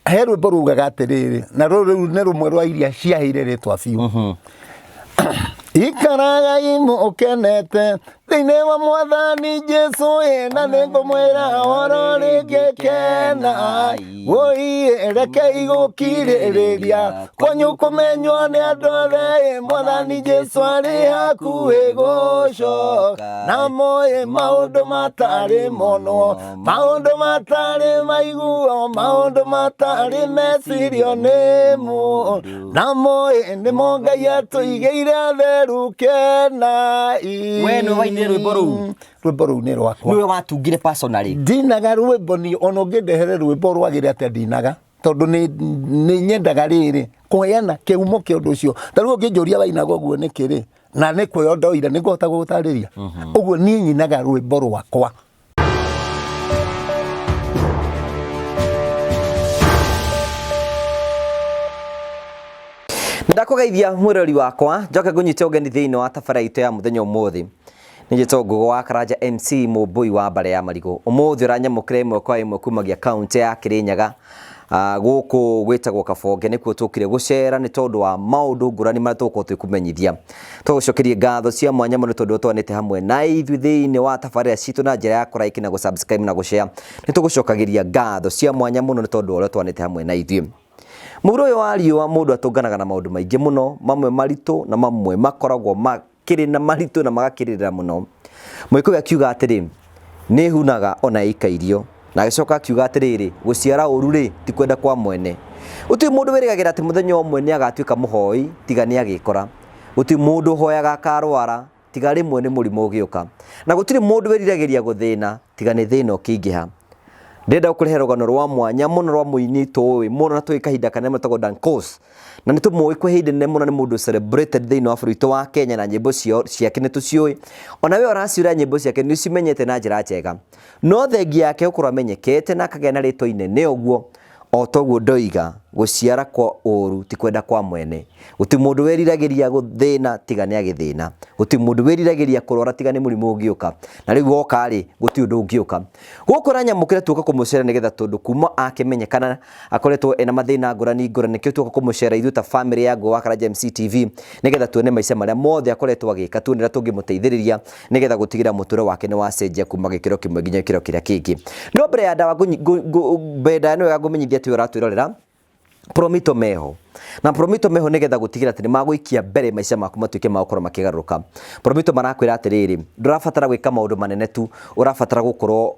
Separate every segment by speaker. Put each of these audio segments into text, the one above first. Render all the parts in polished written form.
Speaker 1: He rwĩmbo rugaga atĩrĩrĩ, na rũrũ rĩu nĩ rũmwe rwa iria ciaheire rĩtwa biũ. Ikaragai mũkenete thĩinĩ wa Mwathani Jesu ĩ, na nĩngũmwĩra ũhoro rĩngĩ kenai. Wũi rekei gũkirĩrĩria kwanyu kũmenywo nĩ andũ othe ĩ, Mwathani Jesu arĩ hakuhĩ gũcoka. Na moĩ maũndũ matarĩ monwo, maũndũ matarĩ maiguo, maũndũ matarĩ mecirio nĩ mũndũ, na moĩ nĩmo Ngai atũigĩire atheru kenai.
Speaker 2: We nĩwe wainire rwĩmbo rũu?
Speaker 1: Rwĩmbo rũu nĩ rwakwa.
Speaker 2: Nĩwe watungire personally?
Speaker 1: Ndinaga rwĩmbo niĩ, ona ũngĩndehere rwĩmbo rwagĩre atĩa ndinaga, tondũ nĩ nyendaga rĩrĩ kũheana kĩhumo kĩa ũndũ ũcio. Ta rĩu ũngĩnjũria wainaga ũguo nĩkĩ rĩ, na nĩ kwĩyo ndoire, nĩ ngũhota gũgũtarĩria? Ũguo niĩ nyinaga rwĩmbo rwakwa.
Speaker 2: Ndakũgeithia mwĩrori wakwa, njoke ngũnyite ũgeni thĩinĩ wa tabarĩra itũ ya mũthenya ũmũthĩ. Nĩ njĩtwo Ngũgũ wa Karanja MC Mũmbũi wa Mbare ya Marigũ. Ũmũthĩ ũranyamũkĩra ĩmwe kwa ĩmwe kumagia kaũntĩ ya Kĩrĩnyaga. Gũkũ gwĩtagwo Kabonge nĩkuo tũkire gũcera nĩ tondũ wa maũndũ ngũrani marĩa tũgũkorwo twĩkũmenyithia. Tũgũcokerie ngatho cia mwanya mũno tondũ ũtwanĩte hamwe na ithuĩ thĩinĩ wa tabarĩra citũ na njĩra ya kũ like na gũ subscribe na gũ share. Nĩ tũgũcokagĩria ngatho cia mwanya mũno nĩ tondũ wa ũrĩa ũtwanĩte hamwe na ithuĩ. Mũhuro ũyũ wa riũa mũndũ atũnganaga na maũndũ maingĩ mũno, mamwe maritũ na mamwe makoragwo makĩrĩ na maritũ na magakĩrĩrĩra mũno. Mũgĩkũyũ akiuga atĩrĩ, nĩ ĩhunaga ona ĩikairio. Na agĩcoka akiuga atĩrĩrĩ, gũciara ũru-rĩ, ti kwenda kwa mwene. Gũtirĩ mũndũ wĩrĩgagĩrĩra atĩ mũthenya ũmwe nĩ agatuĩka mũhoi, tiga nĩ agĩkora. Gũtirĩ mũndũ ũhoyaga akarwara, tiga rĩmwe nĩ mũrimũ ũgĩũka. Na gũtirĩ mũndũ wĩriragĩria gũthĩna, tiga nĩ thĩna ũkĩingĩha. Ndĩrenda gũkũrehe rũgano rwa mwanya mũno rwa mũini tũĩ mũno na tũĩ kahinda kanene mũno wĩtagwo Dankos. Na nĩ tũmũĩ kwa ihinda inene mũno, nĩ mũndũ celebrated thĩinĩ wa bũrũri witũ wa Kenya na nyĩmbo ciake nĩ tũciũĩ. Ona we ũraciũra nyĩmbo ciake nĩ ũcimenyete na njĩra njega. No thengia yake gũkorwo amenyekete na akagĩa na rĩtwa inene ũguo, o toguo ndoiga, gũciara kwa ũru ti kwenda kwa mwene. Gũtirĩ mũndũ wĩriragĩria gũthĩna tiga nĩ agĩthĩna. Gũtirĩ mũndũ wĩriragĩria kũrwara tiga nĩ mũrimũ ũngĩũka. Na rĩu woka rĩ, gũtirĩ ũndũ ũngĩũka. Gũkũ ũranyamũkĩra tuoka kũmũcera nĩgetha tondũ kuma akĩmenyekana akoretwo ena mathĩna ngũrani ngũrani, nĩkĩo tuoka kũmũcera ithuĩ ta famĩlĩ ya Ngũgĩ wa Karanja MC TV nĩgetha tuone maica marĩa mothe akoretwo agĩka, tuone ũrĩa tũngĩmũteithĩrĩria nĩgetha gũtigĩrĩra mũtũrĩre wake nĩ wacenjia kuma gĩkĩro kĩmwe nginya gĩkĩro kĩrĩa kĩngĩ. No mbere ya ndawa mbere ndaya nĩ wega ngũmenyithia atĩ ũratwĩrorera Promito meho na Promito meho nigetha gũtigĩra atĩ nĩ magũikia mbere maica maku matuĩke ma gũkorwo makĩgarũrũka. Promito marakwĩra atĩrĩrĩ, ndũrabatara gwĩka maũndũ manene tu, ũrabatara gũkorwo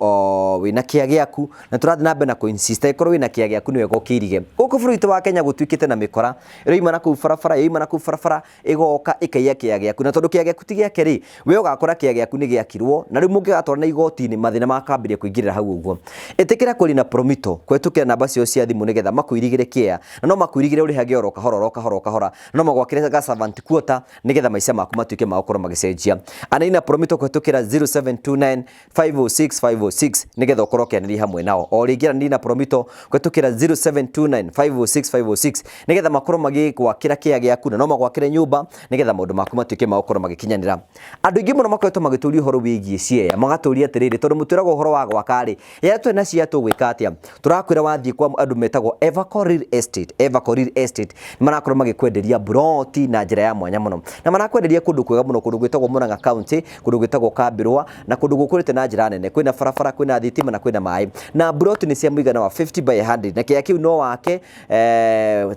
Speaker 2: wĩna kĩa gĩaku, na tũrathiĩ na mbere na kũ insist angĩkorwo wĩna kĩa gĩaku nĩ wega ũkĩirige. Gũkũ bũrũri witũ wa Kenya gũtuĩkĩte na mĩkora ĩroima na kũu barabara, ĩroima na kũu barabara, ĩgoka ĩkaiya kĩea gĩaku, na tondũ kĩea gĩaku ti gĩake rĩ, we ũgakora kĩea gĩaku nĩ gĩakirwo, na rĩu mũngĩgatwarana igoti-inĩ mathĩna makambĩrĩria kũingĩrĩra hau ũguo. Ĩtĩkĩra kwaria na Promito kũhetũkĩra namba ciao cia thimũ nĩgetha makũirigĩre kĩea, na no makũirigĩre ũrĩhage oro kahora oro kahora oro kahora, na no magwakĩre ga servant quarter nĩgetha maica maku matuĩke ma gũkorwo magĩcenjia. Aranĩria na Promito kũhetũkĩra 0729 506 506 nĩgetha ũkorwo ũkĩanĩria hamwe nao. O rĩngĩ aranĩria na Promito kũhetũkĩra 0729 506 506 nĩgetha makorwo magĩgwakĩra kĩea gĩaku na no magwakĩre nyũmba nĩgetha maũndũ maku matuĩke ma gũkorwo magĩkinyanĩra. Andũ aingĩ mũno makoretwo magĩtũria ũhoro wĩgiĩ ciea, magatũria atĩrĩrĩ, tondũ mũtwĩraga ũhoro wa gwaka rĩ, rĩrĩa twĩna ciea tũgwĩka atĩa? Tũrakwĩra wathiĩ kwa andũ metagwo Everco Real Estate, Everco Real Estate nĩ marakorwo magĩkwenderia mburoti na njĩra ya mwanya mũno, na marakwenderia kũndũ kwega mũno, kũndũ gwĩtagwo Murang'a County, kũndũ gwĩtagwo Kambĩrũa, na kũndũ gũkũrĩte na njĩra nene, kwĩna barabara, kwĩna thitima na kwĩna maĩ, na mburoti nĩ cia mũigana wa 50 by 100, na kĩea kĩu no wake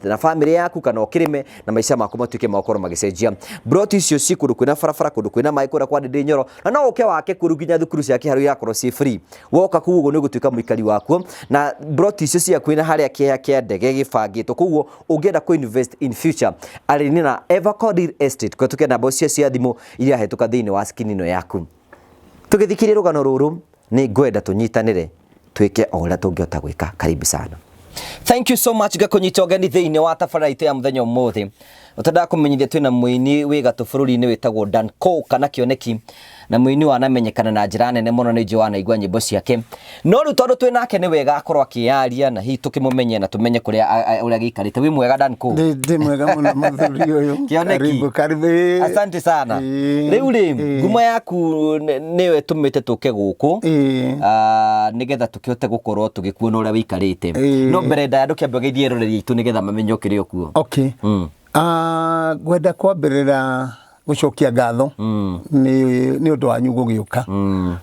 Speaker 2: na bamĩrĩ yaku kana ũkĩrĩme na maica maku matuĩke ma gũkorwo magĩcenjia. Mburoti icio ci kũndũ kwĩna barabara, kũndũ kwĩna maĩ kũrĩa kwa Ndĩndĩ Nyoro, na no ũke wake kuo rĩu nginya thukuru cia Kĩharũ irakorwo ciĩ free. Woka kũu ũguo nĩ ũgũtuĩka mũikari wakuo, na mburoti icio ciaku na harĩa kĩea kĩa ndege gĩbangĩtwo, koguo ũngĩenda kũ invest in future, arĩria na Everco Real Estate kũhetũkĩra namba cio cia thimũ iria hetũka thĩinĩ wa screen ĩno yaku. Tũgĩthikĩrĩria rũgano rũrũ, nĩ ngwenda tũnyitanĩre twĩke o ũrĩa tũngĩhota gwĩka. Karibu sana. Thank you so much ngakũnyita ũgeni thĩinĩ wa tabarĩra itũ ya mũthenya ũmũthĩ. Ũtendaga kũmenyithia twĩna mũini wĩ gatũ bũrũri-inĩ wĩtagwo Danco kana Kĩoneki, na mũini wanamenyekana na njĩra nene mũno, nĩ njũĩ wanaigua nyĩmbo ciake. No rĩu tondũ twĩ nake nĩ wega akorwo akĩyaria na hihi tũkĩmũmenye na tũmenye kũrĩa ũrĩa agĩikarĩte. Wĩ mwega Danco?
Speaker 1: Ndĩ mwega mũno mũthuri ũyũ.
Speaker 2: Kĩoneki.
Speaker 1: Karibu, karibu. Ĩĩ.
Speaker 2: Asante sana.
Speaker 1: Ĩĩ.
Speaker 2: Rĩu rĩ,
Speaker 1: Ĩĩ.
Speaker 2: ngumo yaku nĩyo ĩtũmĩte tũke gũkũ.
Speaker 1: Ĩĩ.
Speaker 2: Ah, nĩgetha tũkĩhote gũkorwo tũgĩkuona ũrĩa wĩikarĩte.
Speaker 1: Ĩĩ.
Speaker 2: No mbere ndaya ndũkĩambe ũgeithie eroreri aitũ nĩgetha mamenye ũkĩrĩ o kuo.
Speaker 1: Okay. Ah, ngwenda kwambĩrĩra gũcokia ngatho nĩ ũndũ wanyu gũgĩũka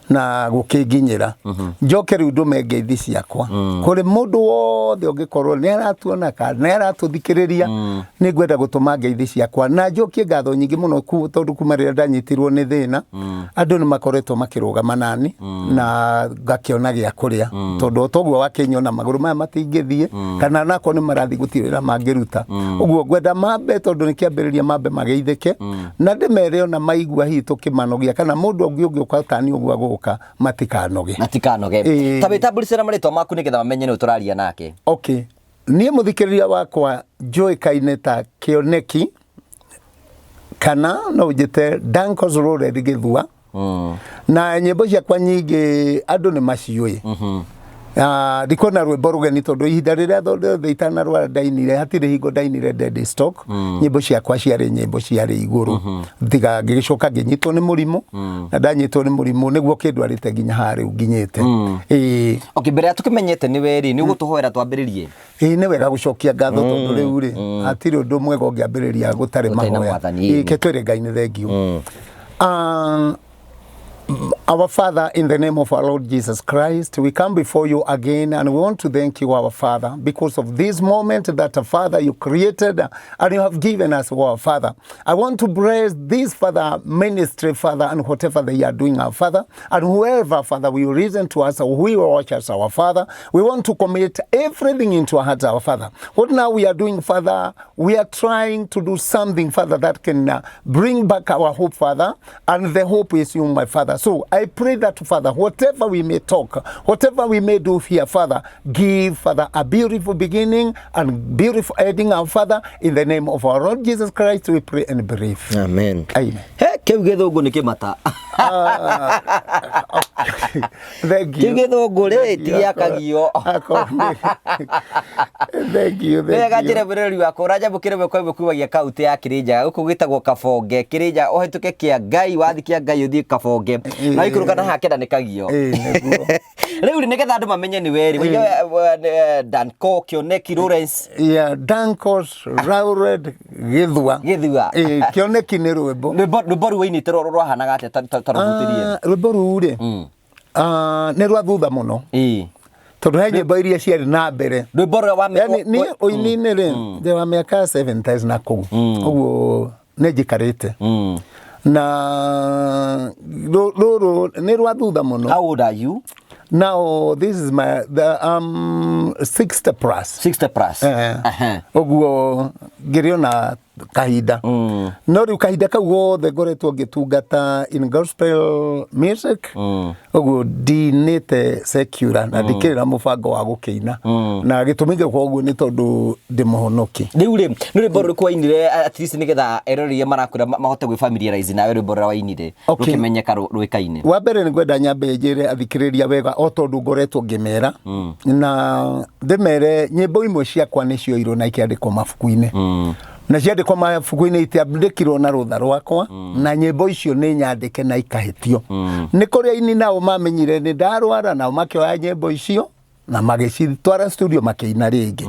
Speaker 1: na gũkĩnginyĩra. Njoke rĩu ndũme ngeithi ciakwa kũrĩ mũndũ wothe ũngĩkorwo nĩ aratuona kana nĩ aratũthikĩrĩria. Nĩ ngwenda gũtũma ngeithi ciakwa na njokie ngatho nyingĩ mũno tondũ kuma rĩrĩa ndanyitirwo nĩ thĩna, andũ nĩ makoretwo makĩrũgama nani na ngakĩona gĩa kũrĩa, tondũ o toguo wakĩnyona magũrũ maya matingĩthiĩ, kana nakorwo nĩ marathiĩ gũtirĩ wĩra mangĩruta. Ũguo ngwenda mambe, tondũ nĩ kĩambĩrĩria, mambe mageithĩke na ndĩmere ona maigua hihi tũkĩmanogia kana mũndũ ũngĩ ũngĩũka tani ũguo agũka, matikanoge.
Speaker 2: Matikanoge.
Speaker 1: Ĩĩ.
Speaker 2: Ta wĩtambulice na marĩtwa maku nĩgetha mamenye nĩ tũraria nake.
Speaker 1: Okay, niĩ mũthikĩrĩria wakwa njũĩkaine ta Kĩoneki, kana no ũnjĩte Dancos Rored Gĩthua, na nyĩmbo ciakwa nyingĩ andũ nĩ maciũĩ. Ah, ndikuona rwĩmbo rũgeni, tondũ ihinda rĩrĩa rĩothe itanarwara ndainire, hatirĩ hingo ndainire dead stock. Nyĩmbo ciakwa ciarĩ nyĩmbo ciarĩ igũrũ, tiga ngĩgĩcoka ngĩnyitwo nĩ mũrimũ, na ndanyitwo nĩ mũrimũ nĩguo kĩndwarĩte nginya haha rĩu nginyĩte. Ĩĩ.
Speaker 2: Okay, mbere ya tũkĩmenyete nĩ we rĩ, nĩ ũgũtũhoera twambĩrĩrie.
Speaker 1: Ĩĩ, nĩ wega gũcokia ngatho, tondũ rĩu rĩ, hatirĩ ũndũ mwega ũngĩambĩrĩria gũtarĩ
Speaker 2: Gũtarĩ na
Speaker 1: mahoya.
Speaker 2: Mwathani,
Speaker 1: Ĩĩ, ke twĩre Ngai nĩ thengiũ. Ah, Our Father, in the name of our Lord Jesus Christ, we come before you again and we want to thank you, our Father, because of this moment that, Father, you created and you have given us, our Father. I want to bless this, Father, ministry, Father, and whatever they are doing, our Father, and whoever, Father, will listen to us or who will watch us, our Father. We want to commit everything into our hearts, our Father. What now we are doing, Father, we are trying to do something, Father, that can bring back our hope, Father, and the hope is you, my Father. So I pray that, Father, whatever we may talk, whatever we may do here, Father, give, Father, a beautiful beginning and beautiful ending, our Father. In the name of our Lord Jesus Christ, we pray and believe.
Speaker 2: Amen.
Speaker 1: Amen.
Speaker 2: He, kĩu gĩthũngũ nĩ kĩmata.
Speaker 1: Thank you.
Speaker 2: Kĩu gĩthũngũ rĩ,
Speaker 1: Thank
Speaker 2: ti
Speaker 1: you.
Speaker 2: gĩa kagio.
Speaker 1: Thank you, thank
Speaker 2: Wega,
Speaker 1: you.
Speaker 2: njĩre mwĩroreri wakwa ũranjamũkĩra ĩmwe kwa ĩmwe kumagia kaunti ya Kĩrĩnyaga, gũkũ gwĩtagwo Kabonge Kĩrĩnyaga, ũhĩtũke kĩa Ngai, wathi kĩa Ngai ũthiĩ Kabonge na waikũrũka na hakenda nĩ kagio.
Speaker 1: Ĩĩ, nĩguo.
Speaker 2: Rĩu rĩ, nĩgetha andũ mamenye nĩ we rĩ, waiga Danco Kĩoneki Lawrence.
Speaker 1: Yeah, Dancos Raured Gĩthua.
Speaker 2: Gĩthua.
Speaker 1: Ĩĩ, Kĩoneki nĩ rwĩmbo.
Speaker 2: Rwĩmbo rũu wainĩte rwahanaga atĩa? Ta rũhutĩrie.
Speaker 1: Ah, rwĩmbo rũu rĩ, nĩ rwa thutha mũno, tondũ he nyĩmbo iria ciarĩ na mbere.
Speaker 2: Rwĩmbo rũrĩa wa
Speaker 1: Yani niĩ ũini-inĩ rĩ, ndĩ wa mĩaka 70 na kũu ũguo, nĩ njikarĩte na rũrũ nĩ rwa thutha mũno.
Speaker 2: How old are you?
Speaker 1: Now this is my the 60 plus.
Speaker 2: 60 plus.
Speaker 1: Eh. Ũguo ngĩrĩ ona kahinda, no rĩu kahinda kau gothe ngoretwo ngĩtungata in gospel music. Ũguo ndinĩte secular na ndikĩrĩ na mũbango wa gũkĩina, na gĩtũmi gĩakwa ũguo nĩ tondũ ndĩ mũhonoki.
Speaker 2: Rĩu rĩ, nĩ rwĩmbo rũrĩkũ wainire, at least nĩgetha eroreri arĩa marakwĩra mahote gwĩ familiarize nawe, rwĩmbo rũrĩa wainire rũkĩmenyeka rũĩkaine?
Speaker 1: Wa mbere nĩ ngwenda nyambe njĩre athikĩrĩria wega, o tondũ ngoretwo ngĩmera, na ndĩmere nyĩmbo imwe ciakwa nĩ cioirwo na ikĩandĩkwo mabuku-inĩ, na ciandĩkwo mabuku-inĩ itiandĩkirwo na rũtha rwakwa, na nyĩmbo icio nĩ nyandĩke na ikahĩtio. Nĩ kũrĩ aini nao mamenyire nĩ ndarwara, nao makĩoya nyĩmbo icio na magĩcitwara studio makĩina rĩngĩ.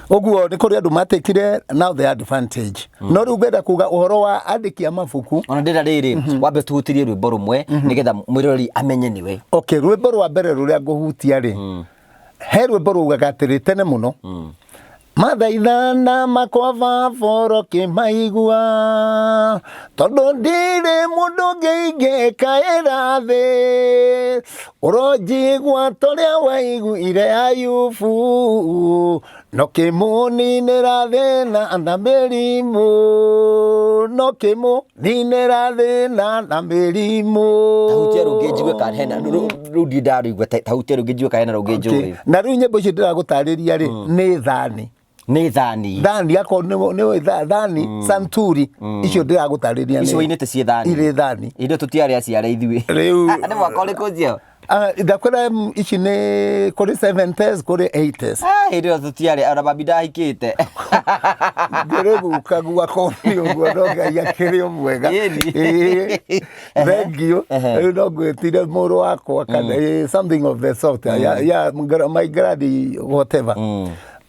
Speaker 1: Ũguo nĩ kũrĩ andũ matekire now the advantage. No rĩu ngwenda kuga ũhoro wa andĩki a mabuku.
Speaker 2: Ona ndĩra rĩrĩ, wambe tũhutirie rwĩmbo rũmwe nĩgetha mwĩroreri amenye nĩwe.
Speaker 1: Okay, rwĩmbo rwa mbere rũrĩa ngũhutia rĩ, he rwĩmbo raugaga atĩrĩ, tene mũno, mathaithana makwa baboro kĩmaigua, tondũ ndirĩ mũndũ ũngĩ ingĩkaĩra thĩ, ũronjigua torĩa waiguire Ayubu, no kĩmũninĩra thĩna na mĩrimũ, no kĩmũninĩra thĩna na mĩrimũ.
Speaker 2: Tahutia rũngĩ njigue kana hena rũu ndi ndarũigua. Tahutia rũngĩ njigue kana hena rũngĩ njũĩ.
Speaker 1: Na rĩu nyĩmbo icio ndĩragũtarĩria rĩ, nĩ thani.
Speaker 2: Nĩ thani.
Speaker 1: Thani akorwo nĩ thani santuri icio ndĩragũtarĩria
Speaker 2: Icio wainĩte ciĩ thani.
Speaker 1: Irĩ thani.
Speaker 2: Ithuĩ tũtiarĩ aciare ithuĩ.
Speaker 1: Rĩu
Speaker 2: Nĩ mwaka ũrĩkũ ũcio?
Speaker 1: Ah, ndakwĩra ici nĩ kũrĩ 70s, kũrĩ 80s.
Speaker 2: Ah, hĩndĩ ĩyo tũtiarĩ ona mami ndahikĩte.
Speaker 1: Ngĩrĩ guka gwakwa nĩ ũguo, no Ngai akĩrĩ o mwega.
Speaker 2: Ĩni.
Speaker 1: Ĩĩ, thengiũ. Rĩu no ngwĩtire mũrũ wakwa kana something of the sort, ya my granny whatever.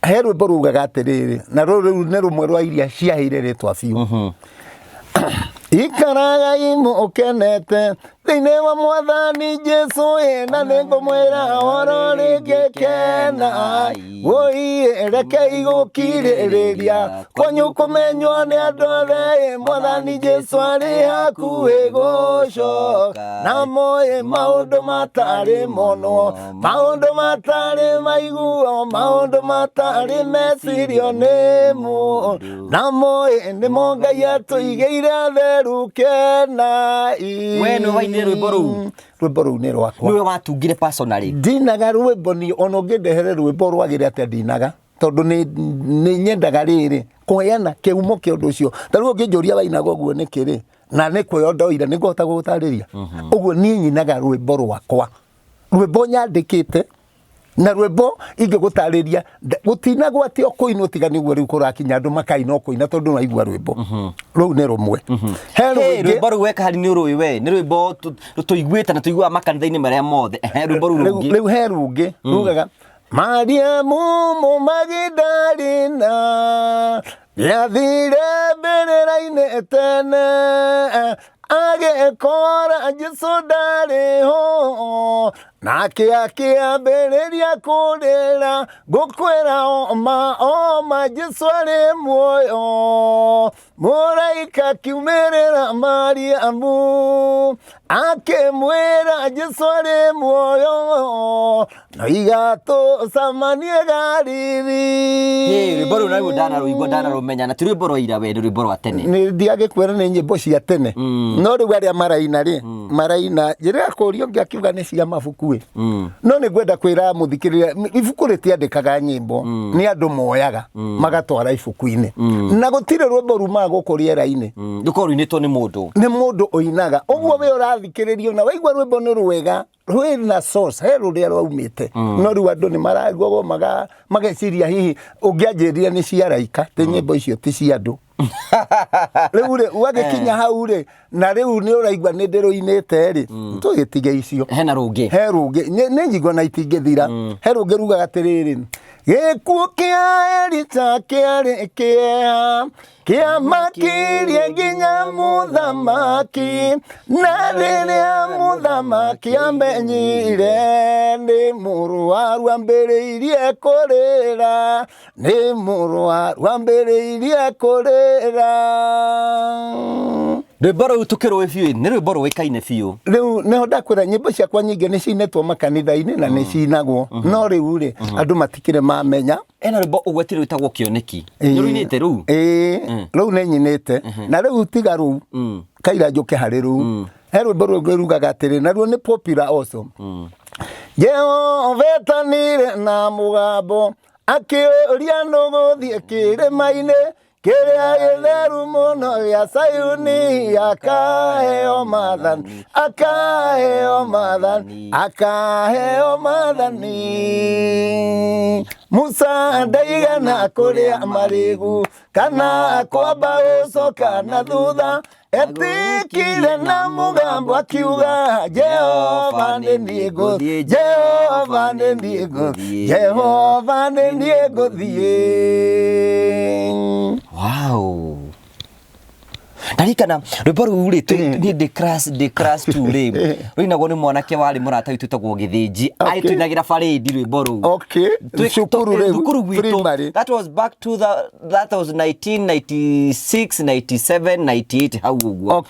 Speaker 1: He rwĩmbo rugaga atĩrĩrĩ, na rũrũ rĩu nĩ rũmwe rwa iria ciaheire rĩtwa biũ. Ikaragai mũkenete thĩinĩ wa Mwathani Jesu ĩ, na nĩngũmwĩra ũhoro rĩngĩ kenai. Wũi rekei gũkirĩrĩria kwanyu kũmenywo nĩ andũ othe ĩ, Mwathani Jesu arĩ hakuhĩ gũcoka. Na moĩ maũndũ matarĩ monwo, maũndũ matarĩ maiguo, maũndũ matarĩ mecirio nĩ mũndũ, na moĩ nĩmo Ngai atũigĩire atheru kenai.
Speaker 2: We nĩwe wainire rwĩmbo rũu?
Speaker 1: Rwĩmbo rũu nĩ rwakwa.
Speaker 2: Nĩwe watungire personally?
Speaker 1: Ndinaga rwĩmbo niĩ, ona ũngĩndehere rwĩmbo rwagĩre atĩa ndinaga, tondũ nĩ nyendaga rĩrĩ kũheana kĩhumo kĩa ũndũ ũcio. Ta rĩu ũngĩnjũria wainaga ũguo nĩkĩ rĩ, na nĩ kwĩyo ndoire, nĩ ngũhota gũgũtarĩria? Ũguo niĩ nyinaga rwĩmbo rwakwa, rwĩmbo nyandĩkĩte, na rwĩmbo ingĩgũtarĩria gũtinagwo atĩ o kũinwo, tiga nĩguo rĩu kũrakinya andũ makaina o kũina tondũ nĩwaigua rwĩmbo. Rũu nĩ rũmwe. He
Speaker 2: Hey,
Speaker 1: rũngĩ.
Speaker 2: Rwĩmbo rũu weka hari nĩ ũrũĩ we, nĩ rwĩmbo tũiguĩte na tũiguaga makanitha-inĩ marĩa mothe. Ehe, rwĩmbo rũu rũngĩ.
Speaker 1: Rĩu he rũngĩ rugaga Mariamu Mũmagidalina nĩathire mbĩrĩra-inĩ tene, agĩkora Jesũ ndarĩ ho, nake akĩambĩrĩria kũrĩra, ngũkwĩra oma oma Jesũ arĩ muoyo. Mũraika akiumĩrĩra Mariamu akĩmwĩra Jesũ arĩ muoyo, no igatũcamanie Galili.
Speaker 2: Hey, rwĩmbo rũu naruo ndanarũigua, ndanarũmenya, na ti rwĩmbo rwa ira we, nĩ rwĩmbo rwa tene.
Speaker 1: Nĩ ndiagĩkwĩra nĩ nyĩmbo cia tene, no rĩu arĩa maraina rĩ, maraina njĩra kũria ũngĩ akiuga nĩ cia mabuku ĩ. No nĩ ngwenda kwĩra mũthikĩrĩria, ibuku rĩtiandĩkaga nyĩmbo, nĩ andũ moyaga magatwara ibuku-inĩ, na gũtirĩ rwĩmbo rumaga gũkũ rĩera-inĩ.
Speaker 2: Rũkorwo ruinĩtwo nĩ mũndũ.
Speaker 1: Nĩ mũndũ ũinaga ũguo. We ũrathikĩrĩrio na waigua rwĩmbo nĩ rwega, rwĩna source, he rũrĩa rwaumĩte. No rĩu andũ nĩ maraiguagwo mageciria hihi ũngĩanjĩrire nĩ cia araika, ti nyĩmbo icio ti cia andũ. Rĩu rĩ, ũgagĩkinya hau rĩ, na rĩu nĩ ũraigua nĩ ndĩrũinĩte rĩ, tũgĩtige icio.
Speaker 2: Hena rũngĩ.
Speaker 1: He rũngĩ nĩ njigua na itingĩthira. He rũngĩ rugaga atĩrĩrĩ, gĩkuũ kĩa Elija kĩarĩ kĩeha, kĩamakirie nginya mũthamaki, na rĩrĩa mũthamaki amenyire nĩ mũrwaru ambĩrĩirie kũrĩra, nĩ mũrwaru ambĩrĩirie kũrĩra.
Speaker 2: Rwĩmbo rũu tũkĩrũĩ biũ, nĩ rwĩmbo rũĩkaine biũ.
Speaker 1: Rĩu nĩho ndakwĩra nyĩmbo ciakwa nyingĩ nĩ cinĩtwo makanitha-inĩ na nĩ cinagwo, no rĩu rĩ, andũ matikĩrĩ mamenya.
Speaker 2: Ena rwĩmbo ũgwetire rwĩtagwo Kĩoneki, nĩ rũinĩte rũu?
Speaker 1: Ĩĩ, rũu nĩ nyinĩte. Na rĩu tiga rũu, kaira njũke harĩ rũu, he rwĩmbo rũngĩ rugaga atĩrĩ, naruo nĩ popular also. Jehova etanire na mũgambo akĩũria nũgũthiĩ kĩrĩma-inĩ kĩrĩa gĩtheru mũno gĩa Sayuni, akaheo maathani, akaheo maathani, akaheo maathani. Musa ndaigana kũrĩa marĩgu kana kwamba gũcoka na thutha, etikire na mũgambo akiuga, Jehova nĩ niĩ ngũthiĩ, Jehova nĩ niĩ ngũthiĩ, Jehova nĩ niĩ ngũthiĩ.
Speaker 2: Wow, ndarikana rwĩmbo rũu rĩ, niĩ ndĩ class 2 rĩ, rũinagwo nĩ mwanake warĩ mũrata witũ wĩtagwo Gĩthĩnji. Agĩtũinagĩra barĩndi rwĩmbo rũu.
Speaker 1: Cukuru rĩu,
Speaker 2: Thukuru gwitũ.
Speaker 1: Primary.
Speaker 2: That was back to the that was 1996, 97, 98 hau ũguo.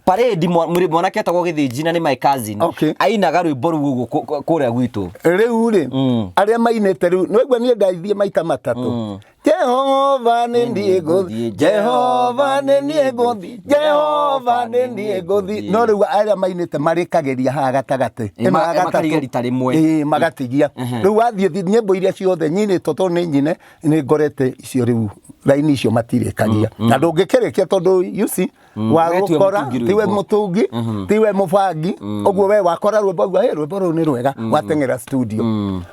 Speaker 2: Parade mwanake etagwo Gĩthĩnji na nĩ my cousin. Ainaga rwĩmbo rũu ũguo kũrĩa gwitũ.
Speaker 1: Rĩu rĩ, arĩa mainĩte rĩu nĩwaigua niĩ ndaithie maita matatũ. Jehova. Jehova nĩ niĩ ngũthiĩ, Jehova nĩ niĩ ngũthiĩ, Jehova nĩ niĩ ngũthiĩ. No rĩu arĩa mainĩte marĩkagĩria haha gatagatĩ. Ĩno ya gatatũ.
Speaker 2: Makarigia rita rĩmwe.
Speaker 1: Ĩĩ, magatigia. Rĩu wathiĩ nyĩmbo iria ciothe nyinĩtwo tondũ nĩ nyine nĩ ngorete icio rĩu raini icio matirĩkagia. Na ndũngĩkĩrĩkia tondũ you see wa
Speaker 2: We tiwe
Speaker 1: gũkora
Speaker 2: mũtungi
Speaker 1: tiwe
Speaker 2: rwĩmbo.
Speaker 1: mũtungi tiwe mũbangi ũguo we wakora rwĩmbo uga hey, rwĩmbo rũrũ nĩ rwega wateng'era studio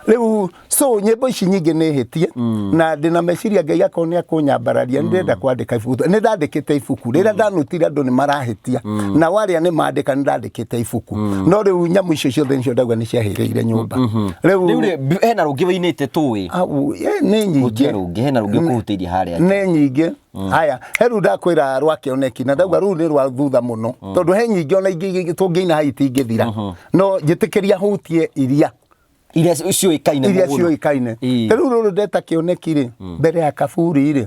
Speaker 1: rĩu so nyĩmbo ici nyingĩ nĩ hĩtie na ndĩna meciria Ngai akorwo nĩ akũnyambararia nĩ ndĩrenda kwandĩka ibuku nĩ ndandĩkĩte ibuku rĩrĩa ndanutire andũ nĩ marahĩtia nao arĩa nĩ mandĩka nĩ ndandĩkĩte ibuku no rĩu nyamũ icio ciothe nĩcio ndauga nĩ ciahĩrĩire nyũmba
Speaker 2: Rĩu
Speaker 1: rĩu
Speaker 2: rĩ, hena rũngĩ wĩinĩte tũĩ.
Speaker 1: au, eh, nĩ nyingĩ
Speaker 2: Hutia rũngĩ, hena rũngĩ ũkũhutĩirie harĩa.
Speaker 1: nĩ nyingĩ haya he rĩu ndakwĩra rwa kĩoneki na ndauga rũu nĩ rwa thutha mũno tondũ he nyingĩ ona ingĩ tũngĩina haha itingĩthira no njĩtĩkĩria hutie iria
Speaker 2: Iria ciũĩkaine
Speaker 1: iria
Speaker 2: mũno.
Speaker 1: ciũĩkaine
Speaker 2: Ĩĩ.
Speaker 1: ta rĩu rũrũ ndeta kĩoneki rĩ mbere ya kaburi rĩ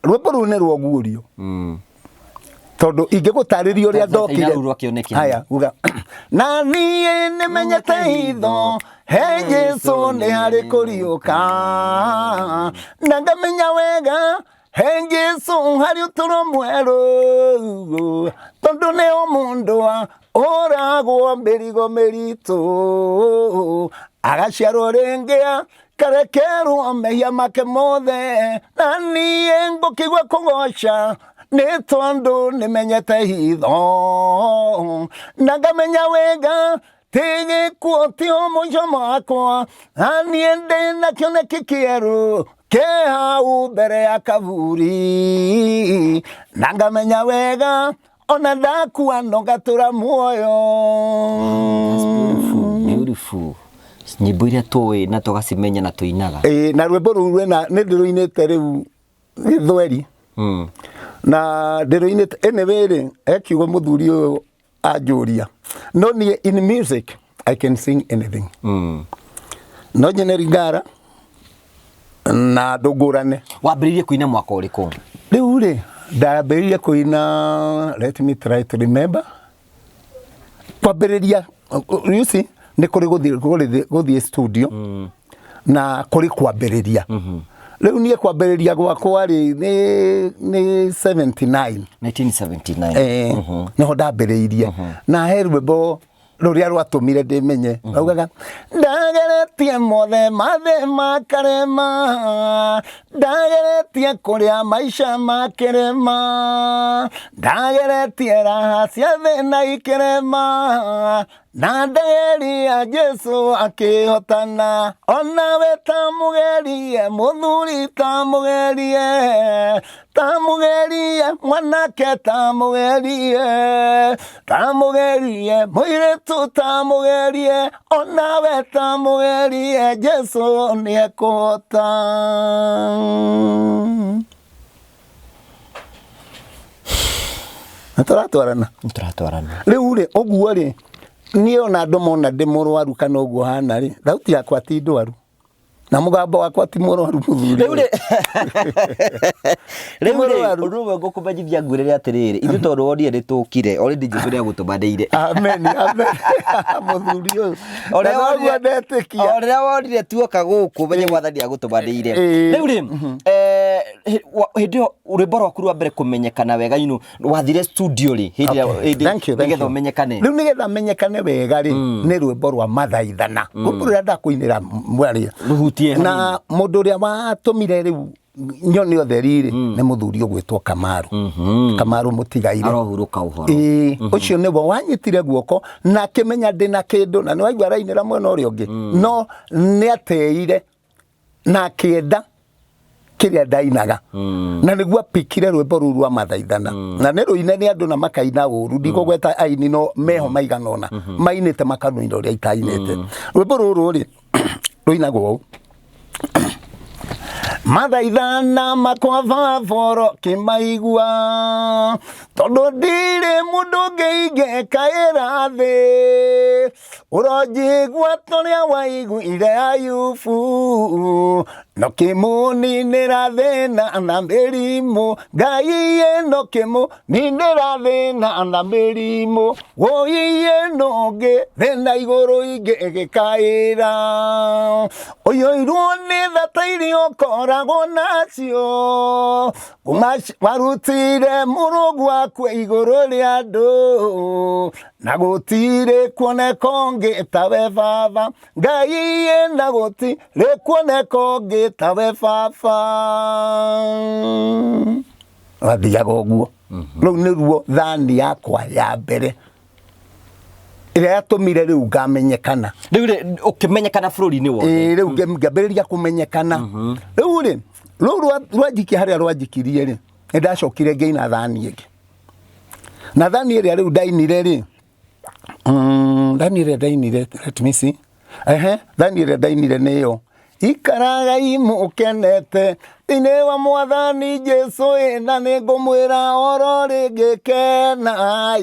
Speaker 1: rwĩmbo rũu nĩ rwoguũrio tondũ ingĩgũtarĩria ũrĩa
Speaker 2: Ta- ta- ta
Speaker 1: ndokire
Speaker 2: ina rũu rwa kĩoneki.
Speaker 1: Haya uga na niĩ nĩmenyete hitho he Jesu nĩ harĩ kũriũka na ngamenya wega he Jesu harĩ ũtũro mwerũ tondũ nĩ o mũndũ wa ũragwo mĩrigo mĩritũ agaciarwo rĩngĩ karekerwo mehia make mothe na niĩ ngũkĩigua kũgoca nĩ tondũ nĩmenyete hitho na ngamenya wega ti gĩkuũ ti mũico makwa na niĩ ndĩ na kĩoneki kĩerũ kĩ hau mbere ya kaburi na ngamenya wega ona ndakua no ngatũra muoyo.
Speaker 2: That's beautiful, beautiful. Nyĩmbo iria tũĩ na tũgacimenya na tũinaga.
Speaker 1: Ĩĩ, na rwĩmbo rũu rwĩna nĩ ndĩrũinĩte rĩu gĩthweri na ndĩrũinĩte anyway rĩ he kiugo mũthuri ũyũ anjũria no niĩ in music I can sing anything no nyine Lingala na ndũngũrane.
Speaker 2: Wambĩrĩirie kũina mwaka ũrĩkũ?
Speaker 1: Rĩu rĩ ndambĩrĩirie kũina, let me try to remember, kwambĩrĩria you see nĩ kũrĩ gũthiĩ studio na kũrĩ kwambĩrĩria. Rĩu niĩ kwambĩrĩria gwakwa rĩ nĩ 79.
Speaker 2: 1979.
Speaker 1: Eh, nĩho ndambĩrĩirie na he rwĩmbo rũrĩa rwatũmire ndĩmenye raugaga ndageretie mothe mathĩ makarema ndageretie kũrĩa maica makĩrema ndageretie raha cia thĩ na ikĩrema na ndageria Jesu akĩhotana onawe ta mũgerie mũthuri ta mũgerie ta mũgerie mwanake ta mũgerie ta mũgerie mũirĩtu ta mũgerie onawe ta mũgerie Jesu nĩekũhota. Nĩ tũratwarana?
Speaker 2: Nĩ tũratwarana.
Speaker 1: Rĩu rĩ ũguo rĩ niĩ ona andũ mona ndĩ mũrwaru kana ũguo hana rĩ thauti yakwa ti ndwaru na mũgambo wakwa ti mũrwaru mũthuri.
Speaker 2: Rĩu rĩ rĩu rĩ
Speaker 1: Mũrwaru.
Speaker 2: ũndũ ũmwe ngũkũmenyithia ngwĩrĩre atĩrĩrĩ ithuĩ tondũ wonire nĩ tũkire already Jesũ nĩ agũtũmanĩire.
Speaker 1: Amen, amen. Mũthuri ũyũ.
Speaker 2: O
Speaker 1: Na
Speaker 2: rĩrĩa
Speaker 1: noguo
Speaker 2: wonire-
Speaker 1: ndetĩkia.
Speaker 2: o rĩrĩa wonire tuoka gũkũ menye mwathani agũtũmanĩire.
Speaker 1: Ĩĩ.
Speaker 2: Rĩu rĩ hĩndĩ ĩyo rwĩmbo rwaku rwa mbere kũmenyekana wega you know, wathire studio rĩ hĩndĩ ĩrĩa-
Speaker 1: Okay.
Speaker 2: hĩndĩ-
Speaker 1: Thank you, thank
Speaker 2: nĩgetha
Speaker 1: you.
Speaker 2: ũmenyekane.
Speaker 1: Rĩu nĩgetha menyekane wega rĩ nĩ rwĩmbo rwa mathaithana rwĩmbo rũrĩa ndakũinĩra mwaria
Speaker 2: Rũhutie
Speaker 1: na mũndũ ũrĩa watũmire rĩu nyone ũtheri rĩ nĩ mũthuri ũgwĩtwo Kamaru Kamaru mũtigaire
Speaker 2: Arohurũka ũhoro.
Speaker 1: Ĩĩ, ũcio nĩwe wanyitire guoko na akĩmenya ndĩna kĩndũ na nĩ waigua arainĩra mwena ũrĩa ũngĩ no nĩ ateire na akĩenda kĩrĩa ndainaga na nĩguo apikire rwĩmbo rũu rwa mathaithana na nĩ rũine nĩ andũ na makaina ũru ndikũgweta aini no meho maigana ũna mainĩte makanũina ũrĩa itainĩte rwĩmbo rũrũ rĩ rũinagwo ũũ mathaithana makwa baba ũrokĩmaigua Tondũ ndirĩ mũndũ ũngĩ ingĩkaĩra thĩ, ũronjigua tũrĩa waiguire Ayubu, no kĩmũninĩra thĩna na mĩrimũ, Ngai ĩ no kĩmũninĩra thĩna na mĩrimũ, wũiĩ nũngĩ thĩna igũrũ ingĩgĩkaĩra, ũiyũirwo nĩ tha ta iria ũkoragwo nacio. Warutire mũrũgu wakwe igũrũ rĩa andũ na gũtirĩ kuoneka ũngĩ tawe baba Ngai ĩ na gũtirĩ kuoneka ũngĩ tawe baba. Wathiaga ũguo. Rũu nĩruo thani yakwa ya mbere ĩrĩa yatũmire rĩu ngamenyekana.
Speaker 2: Rĩu rĩ ũkĩmenyekana bũrũri-inĩ wothe.
Speaker 1: Ĩĩ rĩu ngĩambĩrĩria kũmenyekana. Rĩu rĩ rũu rwanjikia harĩa rwanjikirie rĩ, nĩ ndacokire ngĩina thani ĩngĩ. Na thani ĩrĩa rĩu ndainire rĩ, thani ĩrĩa ndainire, let me see. Ehe, thani ĩrĩa ndainire nĩyo ikaragai mũkenete thĩinĩ wa mwathani Jesu ĩ, na nĩngũmwĩra oro rĩngĩ kenai.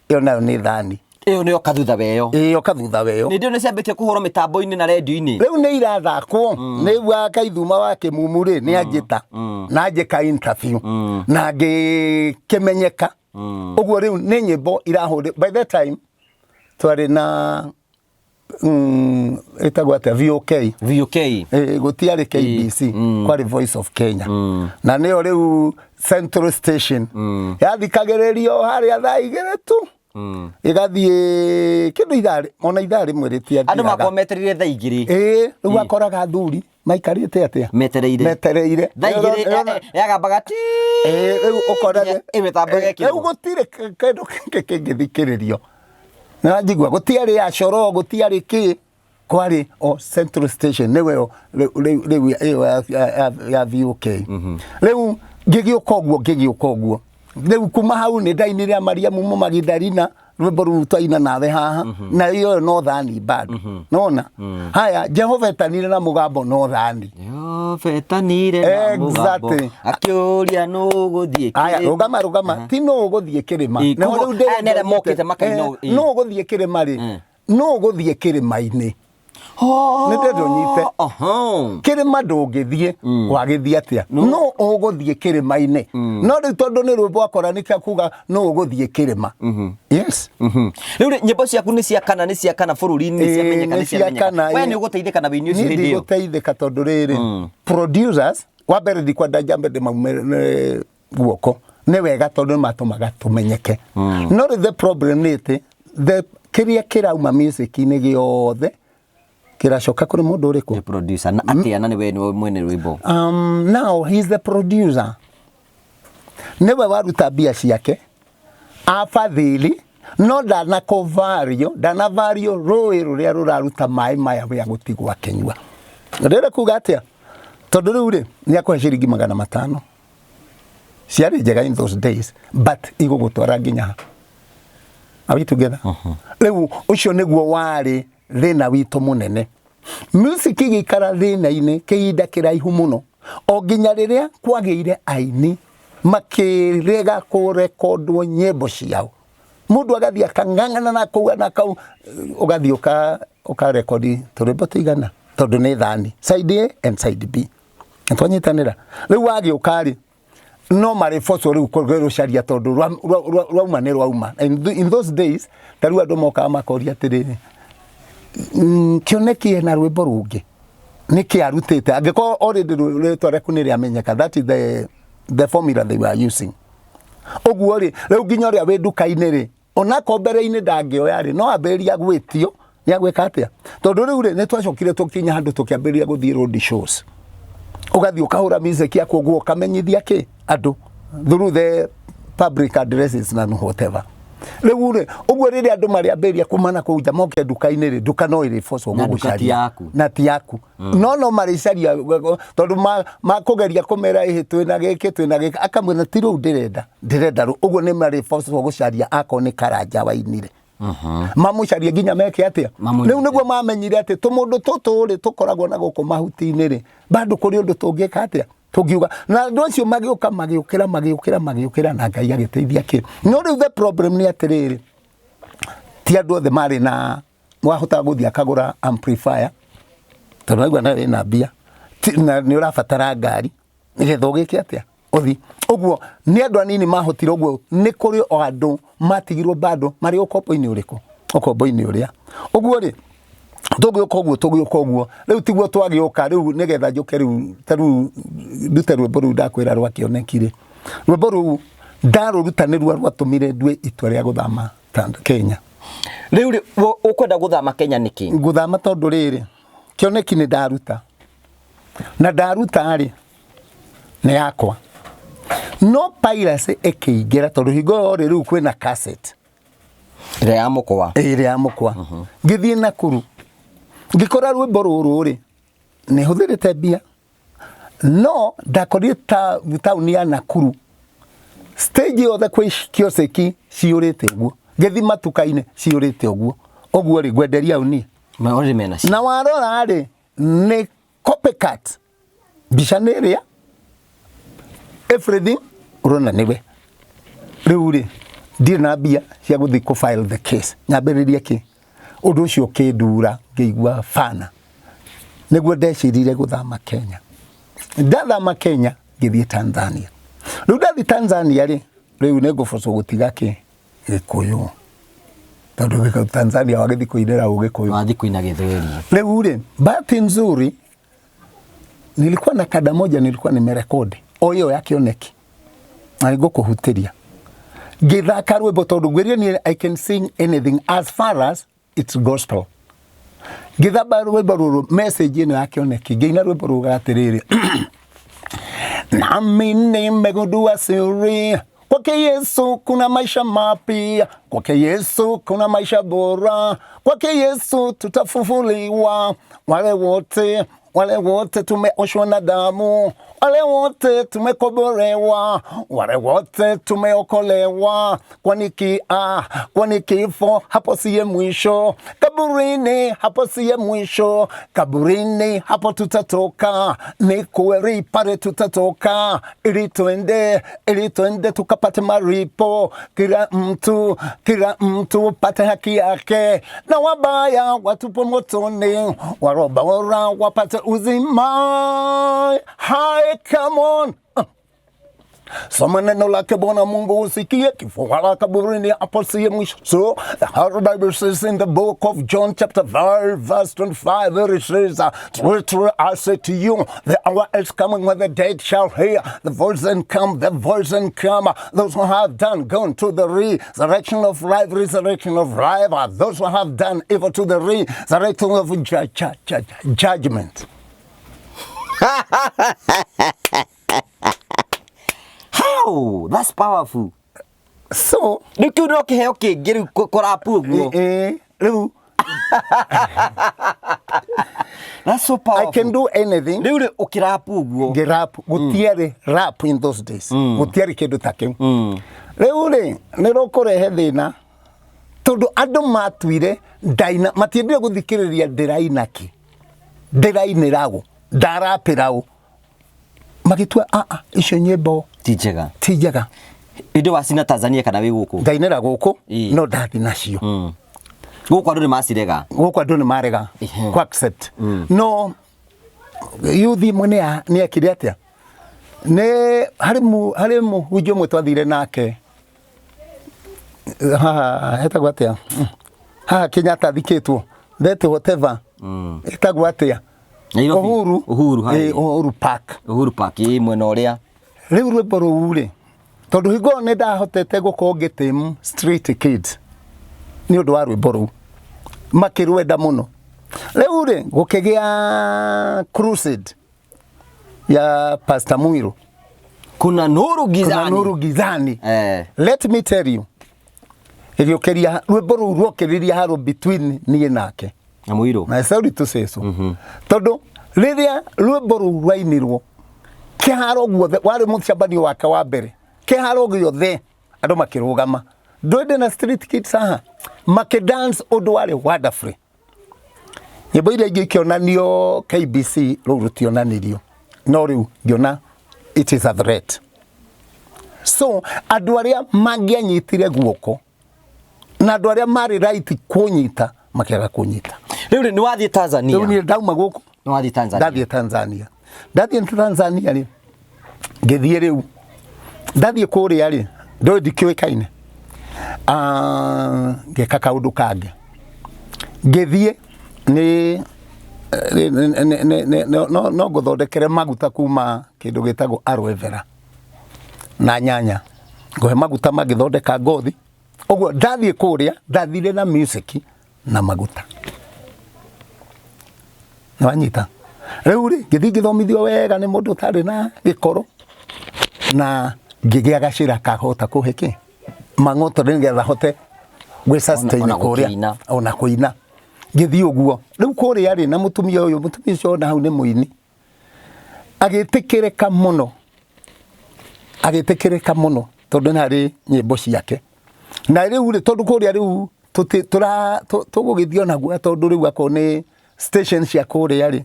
Speaker 1: Ĩyo nayo nĩ thani.
Speaker 2: Ĩyo nĩyo kathutha weyo.
Speaker 1: Ĩyo kathutha weyo.
Speaker 2: Nĩ ndĩo nĩ ciambĩtie kũhũrwo mĩtambo-inĩ na redio-inĩ.
Speaker 1: Rĩu nĩ irathakwo. Nĩ wa Kaithuma wa Kĩmumu rĩ, nĩ anjĩta. Na anjĩka interview. Na ngĩkĩmenyeka. Ũguo rĩu nĩ nyĩmbo irahũrĩ. By that time twarĩ na ĩtagwo atĩa VOK.
Speaker 2: VOK.
Speaker 1: Gũtiarĩ KBC, kwarĩ Voice of Kenya. Na nĩyo rĩu Central Station. Yathikagĩrĩrio harĩa thaa 2 tu. Ĩgathiĩ kĩndũ ithaa ona ithaa rĩmwe rĩtiathiraga.
Speaker 2: Andũ makorwo metereire thaa 2.
Speaker 1: Ĩĩ, rĩu akoraga athuri maikarĩte atĩa?
Speaker 2: Metereire.
Speaker 1: Metereire.
Speaker 2: Thaa 2 yagambaga ti.
Speaker 1: Ĩĩ, rĩu ũkora
Speaker 2: mĩtambo ĩgekĩrwo.
Speaker 1: Rĩu gũtirĩ kĩndũ kĩngĩ kĩngĩthikĩrĩrio. Nĩwanjigua gũtiarĩ acoro, gũtiarĩ kĩ, kwarĩ o Central Station nĩwe rĩu ĩyo ya VOK. Rĩu ngĩgĩũka ũguo ngĩgĩũka ũguo. Rĩu kuma hau nĩ ndainire Mariamu Mũmagidarina rwĩmbo rũu twaina nawe haha na ĩyo no thani bado. Nona? Haya Jehova etanire na mũgambo no thani.
Speaker 2: Jehova etanire na mũgambo akĩũria nũ ũgũthiĩ
Speaker 1: Haya rũgama rũgama ti nũ ũgũthiĩ kĩrĩma.
Speaker 2: Nĩho rĩu ndĩrenda aya nĩ arĩa mokĩte makaina
Speaker 1: Nũ ũgũthiĩ kĩrĩma rĩ? Nũ ũgũthiĩ kĩrĩma-inĩ? Nĩ ndĩrenda ũnyite. Kĩrĩma ndũngĩthiĩ, wagĩthiĩ atĩa? Nũ ũgũthiĩ kĩrĩma-inĩ? No rĩu tondũ nĩ rwĩmbo akora nĩ kĩa kuga nũ ũgũthiĩ kĩrĩma. Yes.
Speaker 2: Rĩu rĩ, nyĩmbo ciaku nĩ cia kana, nĩ cia kana bũrũri-inĩ, nĩ ciamenyeka, nĩ ciamenyeka. We nĩ ũgũteithĩka na wĩini ũcio hĩndĩ ĩyo?
Speaker 1: Niĩ ndigũteithĩka tondũ rĩrĩ, producers, wa mbere ndikwenda njambe ndĩmaume guoko, nĩ wega tondũ nĩ matũmaga tũmenyeke. No rĩu the problem nĩ atĩ, the kĩrĩa kĩrauma music-inĩ gĩothe kĩracoka kũrĩ mũndũ ũrĩkũ?
Speaker 2: The producer. Na atĩa na nĩwe mwene rwĩmbo?
Speaker 1: Now he is the producer. Nĩwe waruta mbia ciake, abathili, no ndanakũvario, ndanavario rũĩ rũrĩa rũraruta maĩ maya wĩa gũtigwo akĩnyua. Ndĩrenda kuga atĩa? Tondũ rĩu rĩ, nĩ akũhe ciringi 500. Ciarĩ njega in those days, but igũgũtwara nginya ha? Are we together? Rĩu ũcio nĩguo warĩ thĩna witũ mũnene. Music ĩgĩikara thĩna-inĩ kĩhinda kĩraihu mũno, o nginya rĩrĩa kwagĩire aini makĩrega kũrekondwo nyĩmbo ciao. Mũndũ agathiĩ akang'ang'ana na kũu na kau, ũgathiĩ ũkarekodi tũrwĩmbo tũigana, tondũ nĩ thani, side A and side B. Nĩtwanyitanĩra. Rĩu wagĩũka rĩ, no marĩbocwo rĩu kũrũcaria tondũ rwauma nĩ rwauma. In those days, ta rĩu andũ mokaga makoria atĩrĩrĩ, Kĩoneki ena rwĩmbo rũngĩ, nĩkĩ arutĩte? Angĩkorwo already rĩtwa rĩaku nĩ rĩamenyeka, that is the formula they were using. Ũguo rĩ, rĩu nginya ũrĩa wĩ nduka-inĩ rĩ, onakorwo mbere-inĩ ndangĩoya rĩ, no ambĩrĩria gwĩtio, nĩ agwĩka atĩa? Tondũ rĩu rĩ, nĩ twacokire tũkinya handũ tũkĩambĩrĩria gũthiĩ road shows. Ũgathiĩ ũkahũra music yaku ũguo ũkamenyithia kĩ andũ through the public addresses na whatever. Rĩu rĩ, ũguo rĩrĩa andũ marĩambĩrĩria kuma na kũu nja moke nduka-inĩ rĩ, nduka no ĩrĩbocwo
Speaker 2: Na nduka ti
Speaker 1: gũgũcaria.
Speaker 2: yaku.
Speaker 1: Na ti yaku. No no marĩcaria tondũ makũgeria kũmera ĩhĩ twĩna gĩkĩ twĩna gĩkĩ, akamwĩra ti rũu ndĩrenda, ndĩrenda rũu. Ũguo nĩ marĩbocwo gũcaria akorwo nĩ Karanja wainire. Mamũcarie nginya meke atĩa?
Speaker 2: Mamũnyite.
Speaker 1: Rĩu nĩguo mamenyire atĩ tũmũndũ tũtũ rĩ tũkoragwo na gũkũ mahuti-inĩ rĩ, bado kũrĩ ũndũ tũngĩka atĩa? Tũngiuga na andũ acio magĩũka magĩũkĩra magĩũkĩra magĩũkĩra na Ngai agĩteithia kĩ. No rĩu the problem nĩ atĩrĩrĩ, ti andũ othe marĩ na wahotaga gũthiĩ akagũra amplifier tondũ aigua nayo ĩna mbia na nĩ ũrabatara ngari nĩgetha ũgĩke atĩa ũthi ũguo. Nĩ andũ anini mahotire ũguo, nĩ kũrĩ o andũ matigirwo bado marĩ ũkombo-inĩ ũrĩkũ, ũkombo-inĩ ũrĩa ũguo rĩ tũgĩũka ũguo tũgĩũka ũguo. Rĩu tiguo twagĩũka rĩu nĩgetha njũke rĩu ta rĩu ndute rwĩmbo rũu ndakwĩra rwa kĩoneki rĩ, rwĩmbo rũu ndarũruta nĩruo rwatũmire ndue itua rĩa gũthama Kenya.
Speaker 2: Rĩu rĩ ũkwenda gũthama Kenya nĩkĩ?
Speaker 1: Ngũthama tondũ rĩrĩ, kĩoneki nĩ ndaruta na ndaruta rĩ nĩ yakwa, no piracy ĩkĩingĩra tondũ hingo ĩyo rĩ rĩu kwĩna cassette
Speaker 2: ĩrĩa ya mũkwa.
Speaker 1: Ĩrĩa ya mũkwa. Ngĩthiĩ Nakuru ngĩkora rwĩmbo rũrũ rĩ nĩ hũthĩrĩte mbia, no ndakorire ta taũni ya Nakuru stage yothe kwĩ kioseki ciyũrĩte ũguo, ngĩthiĩ matuka-inĩ ciyũrĩte ũguo ũguo rĩ ngwenderia ũniĩ
Speaker 2: Already mena
Speaker 1: cio. Na warora rĩ nĩ copycat, mbica nĩ ĩrĩa, everything ũrona nĩwe. Rĩu rĩ ndirĩ na mbia cia gũthiĩ kũ file the case, nyambĩrĩrie kĩ ũndũ ũcio ũkĩndura ngĩigua bana, nĩguo ndecirire gũthama Kenya. Ndathama Kenya ngĩthiĩ Tanzania. Rĩu ndathiĩ Tanzania rĩ, rĩu nĩ ngũbocwo gũtiga kĩ Gĩkũyũ, tondũ Tanzania wagĩthiĩ kũinĩra Ũgĩkũyũ?
Speaker 2: Wathiĩ kũina Gĩthweri.
Speaker 1: Rĩu rĩ bahati nzuri nilikuwa na kada moja nilikuwa nimerekodi o hiyo ya kĩoneki na nĩngũkũhutĩria ngĩthaka rwĩmbo tondũ ngwĩrire niĩ I can sing anything as far as it's gospel. Ngĩthamba rwĩmbo rũrũ, message ĩno ya kĩoneki, ngĩina rwĩmbo ruga atĩrĩrĩ, "Nami nimegundua siri, kwake Yesu kuna maisha mapya, kwake Yesu kuna maisha bora, kwake Yesu tutafufuliwa, wale wote, wale wote tumeoshwa na damu, wale wote tumekombolewa, wale wote tumeokolewa, kwani kwani kifo hapo siye mwisho, kaburini hapo siye mwisho, kaburini hapo tutatoka, ni kweli pale tutatoka, ili twende tukapate maripo, kila mtu, kila mtu pate haki yake, na wabaya watupwe motoni, walio bora wapate uzima." Hi, come on. Soma neno lake Bwana Mungu usikie, kifo wala kaburini hapo siye mwisho. So the Holy Bible says in the book of John chapter 5 verse 25, there it says, "Truly, truly, I say to you, the hour is coming when the dead shall hear the voice and come, the voice and come. Those who have done gone to the resurrection of life, resurrection of life. Those who have done evil to the resurrection of judgment."
Speaker 2: How? That's powerful.
Speaker 1: So
Speaker 2: Rĩu kĩu no kĩheo kĩngĩ rĩu kũrapu ũguo.
Speaker 1: Rĩu
Speaker 2: That's so
Speaker 1: I
Speaker 2: powerful.
Speaker 1: can do anything.
Speaker 2: Rĩu rĩ ũkĩrapu ũguo.
Speaker 1: Ngĩrap, gũtiarĩ rap in those days, gũtiarĩ kĩndũ ta kĩu. Rĩu rĩ nĩ rũkũrehe thĩna tondũ andũ matuire ndaina, matiendire gũthikĩrĩria ndĩraina kĩ, ndĩrainĩra ũ, ndarapĩra ũ, magĩtua aa icio nyĩmbo
Speaker 2: Ti njega.
Speaker 1: Ti njega.
Speaker 2: Ĩndĩ wacina Tanzania kana wĩ gũkũ?
Speaker 1: Ndainĩra gũkũ. No ndathi nacio
Speaker 2: Gũkũ andũ nĩ macirega.
Speaker 1: Gũkũ andũ nĩ marega ku accept, no yuthi imwe nĩ ekire atĩa, nĩ harĩ mũhunjia ũmwe twathire nake haha hetagwo atĩa, haha Kenyatta athikĩtwo, that whatever ĩtagwo atĩa?
Speaker 2: Nairobi.
Speaker 1: Uhuru.
Speaker 2: Uhuru, harĩa.
Speaker 1: Uhuru Park.
Speaker 2: Uhuru Park ĩ mwena ũrĩa.
Speaker 1: Rĩu rwĩmbo rũu rĩ, tondũ hingo ĩyo nĩ ndahotete gũkorwo ngĩtĩmu street kids nĩ ũndũ wa rwĩmbo rũu, makĩrwenda mũno. Rĩu rĩ gũkĩgĩa crusade ya Pastor Muiru.
Speaker 2: Kuna nuru gizani.
Speaker 1: Kuna nuru gizani. Let me tell you, ĩgĩũkĩria rwĩmbo rũu rwokĩrĩria haro between niĩ nake.
Speaker 2: Na Mũirũ.
Speaker 1: Na sorry to say so, tondũ rĩrĩa rwĩmbo rũu rwainirwo kĩharo guothe, warĩ mũcemanio wake wa mbere, kĩharo gĩothe andũ makĩrũgama, ndwende na street kids haha makĩdance, ũndũ warĩ wonderful. Nyĩmbo iria ingĩ ikĩonanio KBC, rũu rũtionanirio, no rĩu ngĩona It is a threat. So andũ arĩa mangĩanyitire guoko na andũ arĩa marĩ right kũnyita makĩaga kũnyita.
Speaker 2: Rĩu rĩ, nĩ wathiĩ Tanzania?
Speaker 1: Rĩu niĩ ndauma gũkũ.
Speaker 2: Nĩ wathiĩ Tanzania?
Speaker 1: Ndathiĩ Tanzania. Ndathiĩ Tanzania rĩ, ngĩthiĩ rĩu ndathiĩ kũrĩa rĩ, ndũĩ ndikĩũĩkaine. Ah, ngĩka kaũndũ kangĩ, ngĩthiĩ nĩ no ngũthondekere maguta kuma kĩndũ gĩtagwo aloe vera na nyanya, ngũhe maguta mangĩthondeka ngothi. Ũguo ndathiĩ kũrĩa, ndathire na music na maguta. Nĩwanyita? Rĩu rĩ, ngĩthiĩ ngĩthomithio wega nĩ mũndũ ũtarĩ na gĩkoro na ngĩgĩa gacĩra kahota kũhe kĩ mang'oto nĩgetha hote gwĩ sustain
Speaker 2: Ona
Speaker 1: kũrĩa
Speaker 2: gũkĩina.
Speaker 1: Ona kũina. Ngĩthiĩ ũguo rĩu kũrĩa rĩ, na mũtumia ũyũ, mũtumia ũcio ona hau nĩ mũini, agĩtĩkĩrĩka mũno, agĩtĩkĩrĩka mũno tondũ nĩ harĩ nyĩmbo ciake. Na rĩu rĩ, tondũ kũrĩa rĩu tũgũgĩthiĩ ona guoya, tondũ rĩu akorwo nĩ station cia kũrĩa rĩ,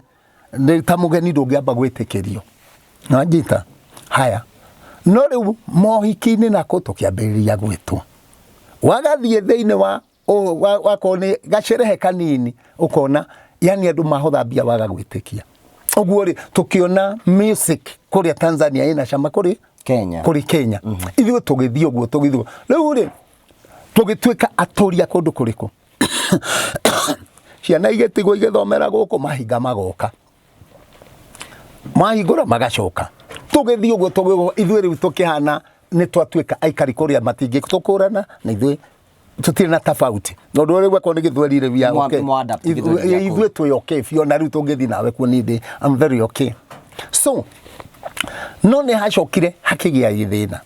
Speaker 1: nĩ ta mũgeni ndũngĩamba gwĩtĩkĩrio. Nĩwanyita? Haya, no rĩu mohiki-inĩ nako tũkĩambĩrĩria gwĩtwo, wagathiĩ thĩinĩ wa wakorwo nĩ gacerehe kanini, ũkona yani andũ mahotha mbia waga gwĩtĩkia. Ũguo rĩ, tũkĩona music kũrĩa Tanzania ĩna cama kũrĩ
Speaker 2: Kenya.
Speaker 1: Kũrĩ Kenya. Ithuĩ tũgĩthiĩ ũguo, tũgĩthiĩ ũguo. Rĩu rĩ, tũgĩtuĩka atũria kũndũ kũrĩkũ, ciana igĩtigwo igĩthomera gũkũ, mahinga magoka, mahingũra magacoka. Tũgĩthiĩ ũguo, tũgĩthiĩ ithuĩ rĩu tũkĩhana nĩ twatuĩka aikari kũrĩa, matingĩtũkũrana na ithuĩ, tũtirĩ na tofauti tondũ rĩu akorwo nĩ gĩthweri rĩu ya okay.
Speaker 2: Mwa adapt gĩthweri gĩa kũu.
Speaker 1: Ithuĩ twĩ okay biũ, na rĩu tũngĩthiĩ nawe kuo niĩ ndĩ, I'm very okay. So no nĩ hacokire hakĩgĩa gĩthĩna.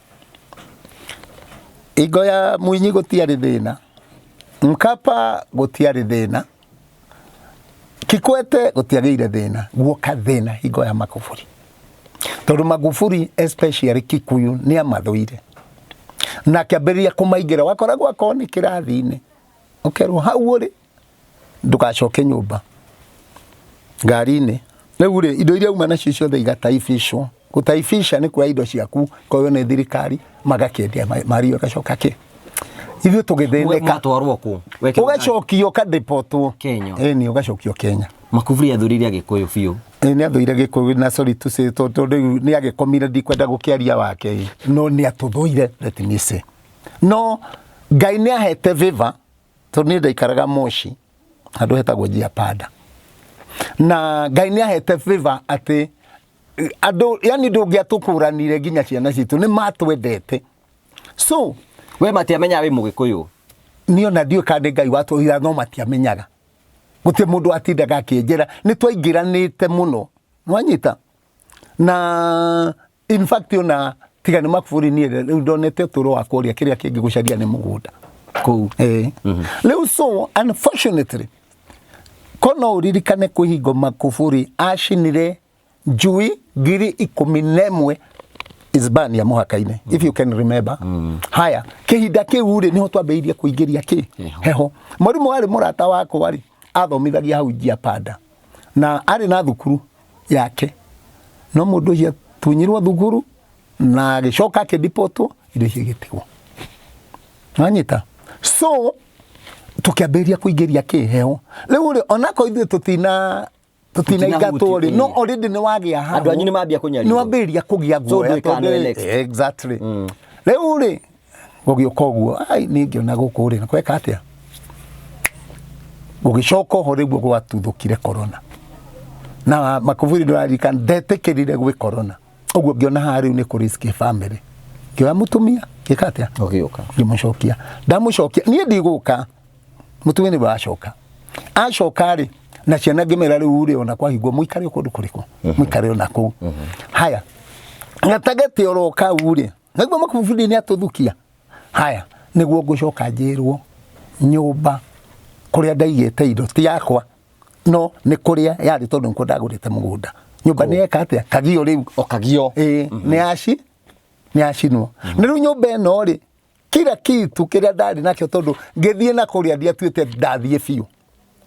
Speaker 1: Ingo ya Mwinyi gũtiarĩ thĩna, Mkapa gũtiarĩ thĩna, Kikwete gũtiagĩire thĩna, guoka thĩna hingo ya Magufuli, tondũ Magufuli especially Kikuyu nĩ amathũire na akĩambĩrĩria kũmaingĩra. Wakoragwo akorwo nĩ kĩrathi-inĩ, ũkerwo hau ũrĩ ndũgacoke nyũmba ngari-inĩ. Rĩu rĩ, indo iria uma nacio ciothe igataibicwo. Gũtaibisha nĩ kuoya indo ciaku koywo nĩ thirikari magakĩendia mario gacoka kĩ ithuĩ tũgĩthĩnĩka.
Speaker 2: Mwatwarwo kũ? Wekĩrwo?
Speaker 1: Ũgacokio, ũkadipotwo.
Speaker 2: Kenya.
Speaker 1: Ĩni, ũgacokio Kenya.
Speaker 2: Makuburi athurire Agĩkũyũ biũ.
Speaker 1: Ĩ, nĩ athũire Gĩkũyũ na sorry to say, tondũ rĩu nĩ agĩkomire, ndikwenda gũkĩaria wake ĩ, no nĩ atũthũire, let me say. No Ngai nĩ ahete favor, tondũ niĩ ndaikaraga Moshi handũ hetagwo Njia Panda, na Ngai nĩ ahete favor atĩ andũ yani ndũngĩatũkũranire, nginya ciana citũ nĩ matwendete. So
Speaker 2: We matiamenya wĩ Mũgĩkũyũ?
Speaker 1: Niĩ ona ndiũĩ kana nĩ Ngai watũhira, no matiamenyaga. Gũtirĩ mũndũ watindaga akĩnjĩra, nĩ twaingĩranĩte mũno, nwanyita? Na in fact ona tiga nĩ Magufuli, niĩ rĩu ndonete ũtũũro wa kũrĩa, kĩrĩa kĩngĩ gũcaria nĩ mũgũnda
Speaker 2: kũu.
Speaker 1: Ĩĩ. Rĩu so unfortunately, ko no ũririkane kwĩ hingo Magufuli acinire njui 11,000 Hispania mũhaka-inĩ, if you can remember. Haya, kĩhinda kĩu rĩ, nĩho twambĩrĩirie kũingĩria kĩ
Speaker 2: Heho.
Speaker 1: Heho. Mwarimũ warĩ mũrata wakwa rĩ, athomithagia hau Njia Panda na arĩ na thukuru yake, no mũndũ ũcio atunyirwo thukuru na agĩcoka akĩdipotwo, indo icio igĩtigwo. Wanyita? So tũkĩambĩrĩria kũingĩria kĩ heho. Rĩu rĩ, onakorwo ithuĩ tũtina tũtinaingatwo rĩ, no already nĩ wagĩa hau.
Speaker 2: Andũ anyu nĩ mambia kũnyarirwo.
Speaker 1: Nĩ wambĩrĩria kũgĩa guoya.
Speaker 2: Ndũĩ kana nĩwe next.
Speaker 1: Exactly. Rĩu rĩ, gũgĩũka ũguo, ai, niĩ ngĩona gũkũ rĩ, na kweka atĩa, gũgĩcoka oho rĩu gwatuthũkire corona, na Makuburi ndũraririkana ndetĩkĩrire gwĩ corona. Ũguo ngĩona haha rĩu nĩ kũ risk family, ngĩoya mũtumia, ngĩka atĩa?
Speaker 2: Ũgĩũka.
Speaker 1: Ngĩmũcokia. Ndamũcokia, niĩ ndigũka, mũtumia nĩwe wacoka. Acoka rĩ, na ciana ngĩmera rĩu rĩ, ona kwahingwo mũikare o kũndũ kũrĩkũ, mũikare ona kũu. Haya, gatagatĩ oro kau rĩ, naguo Makuburi nĩ atũthukia. Haya, nĩguo ngũcoka njĩrwo nyũmba kũrĩa ndaigĩte indo ti yakwa, no nĩ kũrĩa yarĩ, tondũ nĩkuo ndagũrĩte mũgũnda. Nyũmba nĩ yeka atĩa? Kagio rĩu.
Speaker 2: O kagio.
Speaker 1: Ĩĩ, nĩ yacinwo. Na rĩu nyũmba ĩno rĩ, kila kitu kĩrĩa ndarĩ nakĩo, tondũ ngĩthiĩ na kũrĩa ndiatuĩte ndathiĩ biũ.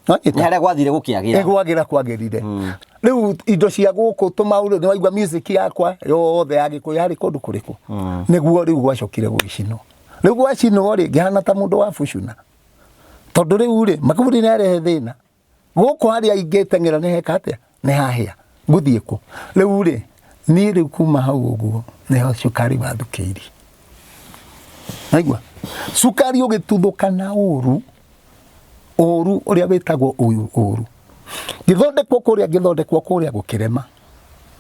Speaker 1: Nĩwanyita?
Speaker 2: Nĩ harĩa gwathire gũkĩagĩra.
Speaker 1: Gwagĩra kwagĩrire. Rĩu indo cia gũkũ tũmaũndũ, nĩ waigua music yakwa yothe ya Gĩkũyũ yarĩ kũndũ kũrĩkũ? Nĩguo rĩu gwacokire gũgĩcinwo. Rĩu gwacinwo rĩ, ngĩhana ta mũndũ wa bucuna. Tondũ rĩu rĩ, Magufuli nĩ arehe thĩna. Gũkũ harĩa ingĩteng'era nĩ heka atĩa? Nĩ hahĩa. Ngũthiĩ kũ? Rĩu rĩ, niĩ rĩu kuma hau ũguo nĩho cukari wathukĩirie. Waigua? Cukari ũgĩtuthũka na ũru, ũru ũrĩa wĩtagwo ũru. Ngĩthondekwo kũrĩa, ngĩthondekwo kũrĩa gũkĩrema.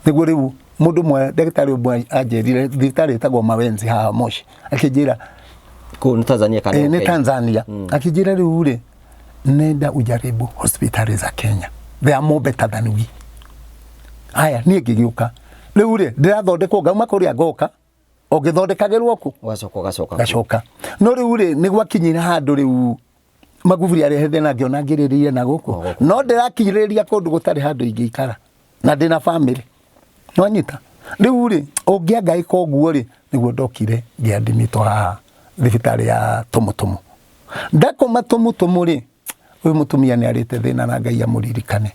Speaker 1: Nĩguo rĩu mũndũ ũmwe, ndagĩtarĩ ũmwe anjĩrire, thibitarĩ ĩtagwo Mawenzi haha Moshi, akĩnjĩra
Speaker 2: Kũu nĩ Tanzania kana
Speaker 1: nĩ
Speaker 2: Kenya?
Speaker 1: Tanzania. Akĩnjĩra rĩu rĩ, nenda ujaribu hospitali za Kenya, they are more better than we. Haya, niĩ ngĩgĩũka rĩu rĩ, ndĩrathondekwo ngauma kũrĩa ngoka ũngĩthondekagĩrwo kũ?
Speaker 2: Ũgacoka ũgacoka.
Speaker 1: Ngacoka. No rĩu rĩ, nĩ gwakinyire handũ rĩu Magufuli arehe thĩna ngĩona ngĩrĩrĩire na gũkũ.
Speaker 2: O gũkũ.
Speaker 1: No ndĩrakinyĩrĩria kũndũ gũtarĩ handũ ingĩikara na ndĩna bamĩrĩ. Nĩwanyita? Rĩu rĩ, ũngĩangaĩka ũguo rĩ, nĩguo ndokire ngĩandimĩtwo haha thibitarĩ ya Tũmũtũmũ. Ndakoma Tũmũtũmũ rĩ, ũyũ mũtumia nĩ arĩte thĩna na Ngai amũririkane.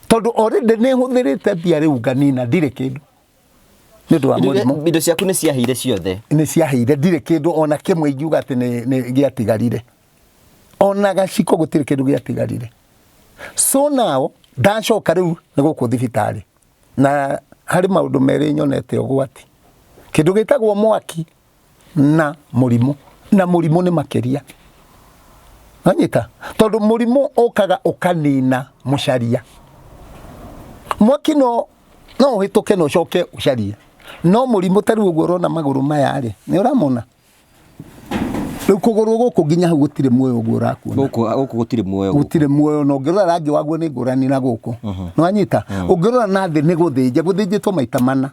Speaker 1: Tondũ already nĩ hũthĩrĩte mbia rĩu nganina, ndirĩ kĩndũ. Nĩ ũndũ wa mũrimũ.
Speaker 2: Indo ciaku nĩ ciahĩire ciothe.
Speaker 1: Nĩ ciahĩire, ndirĩ kĩndũ ona kĩmwe ingiuga atĩ nĩ gĩatigarire. Ona gaciko gũtirĩ kĩndũ gĩatigarire. So now, ndacoka rĩu nĩ gũkũ thibitarĩ. Na harĩ maũndũ merĩ nyonete ũgwati. Kĩndũ gĩtagwo mwaki na mũrimũ. Na mũrimũ nĩ makĩria. Wanyita? Tondũ mũrimũ ũkaga ũkanina mũcaria. Mwaki no ũhĩtũke na ũcoke ũcarie. No mũrimũ ta rĩu ũguo ũrona magũrũ maya rĩ, nĩ ũramona? Rĩu kũgũrũ gũkũ nginya hau gũtirĩ muoyo ũguo ũrakuona.
Speaker 2: Gũkũ gũtirĩ muoyo gũkũ.
Speaker 1: Gũtirĩ muoyo, na ũngĩrora rangi waguo nĩ ngũrani na gũkũ. Nĩ wanyita? Ũngĩrora na thĩ nĩ gũthĩnje, gũthĩnjĩtwo maita mana.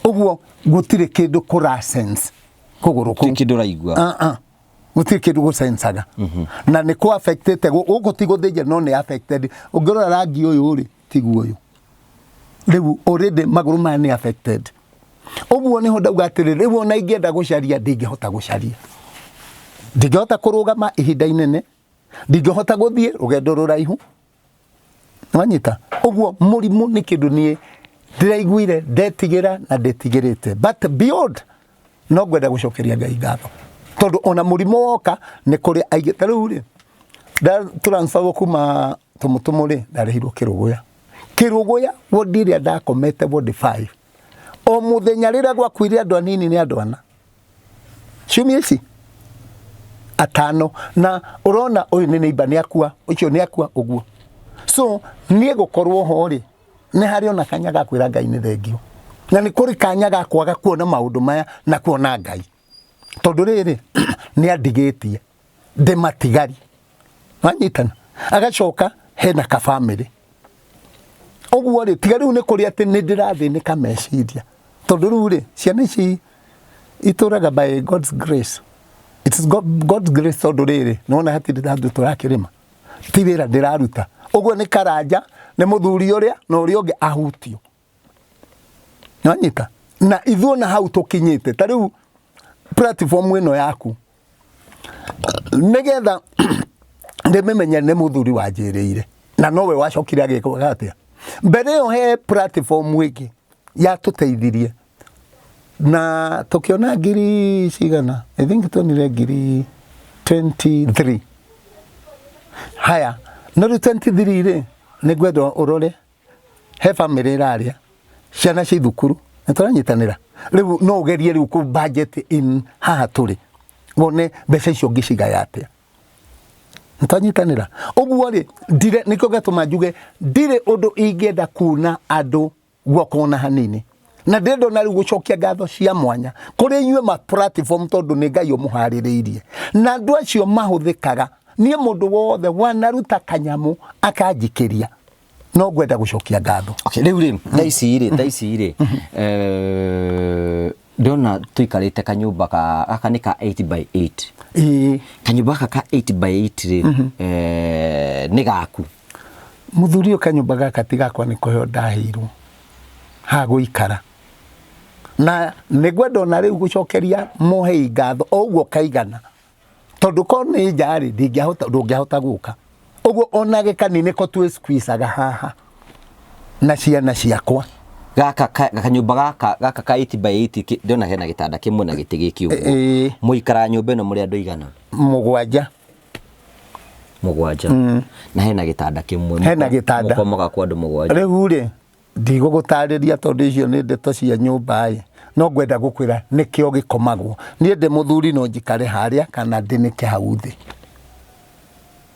Speaker 1: Ũguo gũtirĩ kĩndũ kũra sense kũgũrũ kũu.
Speaker 2: Gũtirĩ kĩndũ ũraigua.
Speaker 1: Ah, ah. Gũtirĩ kĩndũ gũsensaga. Na nĩ kũ affectĩte, gũkũ ti gũthĩnje no nĩ affected. Ũngĩrora rangi ũyũ rĩ, tiguo ũyũ. Rĩu already magũrũ maya nĩ affected. Ũguo nĩho ndauga atĩrĩrĩ, rĩu ona ingĩenda gũcaria ndingĩhota gũcaria. Ndingĩhota kũrũgama ihinda inene, ndingĩhota gũthiĩ rũgendo rũraihu. Wanyita? Ũguo mũrimũ nĩ kĩndũ niĩ ndĩraiguire ndetigĩra na ndĩtigĩrĩte. But beyond no ngwenda gũcokeria Ngai ngatho. Tondũ ona mũrimũ woka nĩ kũrĩ aingĩ. Ta rĩu rĩ, nda transfer kuma Tũmũtũmũ rĩ, ndarĩhirwo Kĩrũgũya. Kĩrũgũya wodi ĩrĩa ndakomete wodi 5. O mũthenya rĩrĩa gwakuire andũ anini nĩ andũ ana. Ciumia ici atano, na ũrona ũyũ nĩ neighbor nĩ akua, ũcio nĩ akua ũguo. So niĩ gũkorwo ho rĩ, nĩ harĩ ona kanya ga kwĩra Ngai nĩ thengio. Na nĩ kũrĩ kanya ga kwaga kuona maũndũ maya na kuona Ngai. Tondũ rĩrĩ, nĩ andigĩtie ndĩ matigari. Wanyitana? Agacoka hena ka family. Ũguo rĩ, tiga rĩu nĩ kũrĩ atĩ nĩ ndĩrathĩnĩka meciria. Tondũ rĩu rĩ, ciana ici itũraga by God's grace. It is God's grace tondũ rĩrĩ, nĩwona hatirĩ handũ tũrakĩrĩma. Ti wĩra ndĩraruta. Ũguo nĩ Karanja, nĩ mũthuri ũrĩa na ũrĩa ũngĩ ahutio. Nĩwanyita? Na ithuĩ ona hau tũkinyĩte, ta rĩu platform ĩno yaku, nĩgetha ndĩmĩmenye nĩ mũthuri wanjĩrĩire, na nowe wacokire agĩka atĩa. Mbere ĩyo he platform ĩngĩ yatũteithirie na tũkĩona ngiri cigana, I think tuonire ngiri 23. Haya, no rĩu 23 rĩ, nĩ ngwenda ũrore he bamĩrĩ ĩrarĩa, ciana ci thukuru, nĩ tũranyitanĩra. Rĩu no ũgerie rĩu kũ budget in haha tũrĩ, wone mbeca icio ũngĩcigaya atĩa. Nĩ twanyitanĩra. Ũguo rĩ, ndirĩ, nĩkĩo gĩatũma njuge ndirĩ ũndũ ingĩenda kuna andũ guoko ona hanini. Na ndĩrenda ona rĩu gũcokia ngatho cia mwanya kũrĩ inyuĩ ma platform tondũ nĩ Ngai ũmũharĩrĩirie. Na andũ acio mahũthĩkaga, niĩ mũndũ wothe wanaruta kanyamũ akanjikĩria, no ngwenda gũcokia ngatho.
Speaker 2: Okay, rĩu rĩ, thaa ici rĩ, thaa ici rĩ, ndĩrona tũikarĩte kanyũmba ka, gaka nĩ ka 8 by 8.
Speaker 1: Ĩĩ.
Speaker 2: Kanyũmba gaka ka 8 by 8 rĩ, nĩ gaku?
Speaker 1: Mũthuri ũyũ kanyũmba gaka ti gakwa nĩ kũheo ndaheirwo ha gũikara. Na nĩ ngwenda ona rĩu gũcokeria mũhei ngatho o ũguo kaigana. Tondũ korwo nĩ nja rĩ, ndingĩahota, ndũngĩahota gũka. Ũguo ona gĩkani nĩko twĩ haha na ciana ciakwa.
Speaker 2: Gaka kanyũmba gaka gaka ka 8 by 8 ndĩrona hena gĩtanda kĩmwe na gĩtĩ gĩkĩ ũguo.
Speaker 1: Ĩĩ.
Speaker 2: Mũikaraga nyũmba ĩno mũrĩ andũ aigana?
Speaker 1: 7.
Speaker 2: 7. Na hena gĩtanda kĩmwe.
Speaker 1: Hena gĩtanda.
Speaker 2: Mũkomaga kwa andũ 7.
Speaker 1: Rĩu rĩ, ndigũgũtarĩria tondũ icio nĩ ndeto cia nyũmba ĩ, no ngwenda gũkwĩra nĩkĩo gĩkomagwo. Niĩ ndĩ mũthuri no njikare harĩa kana ndĩnĩke hau thĩ.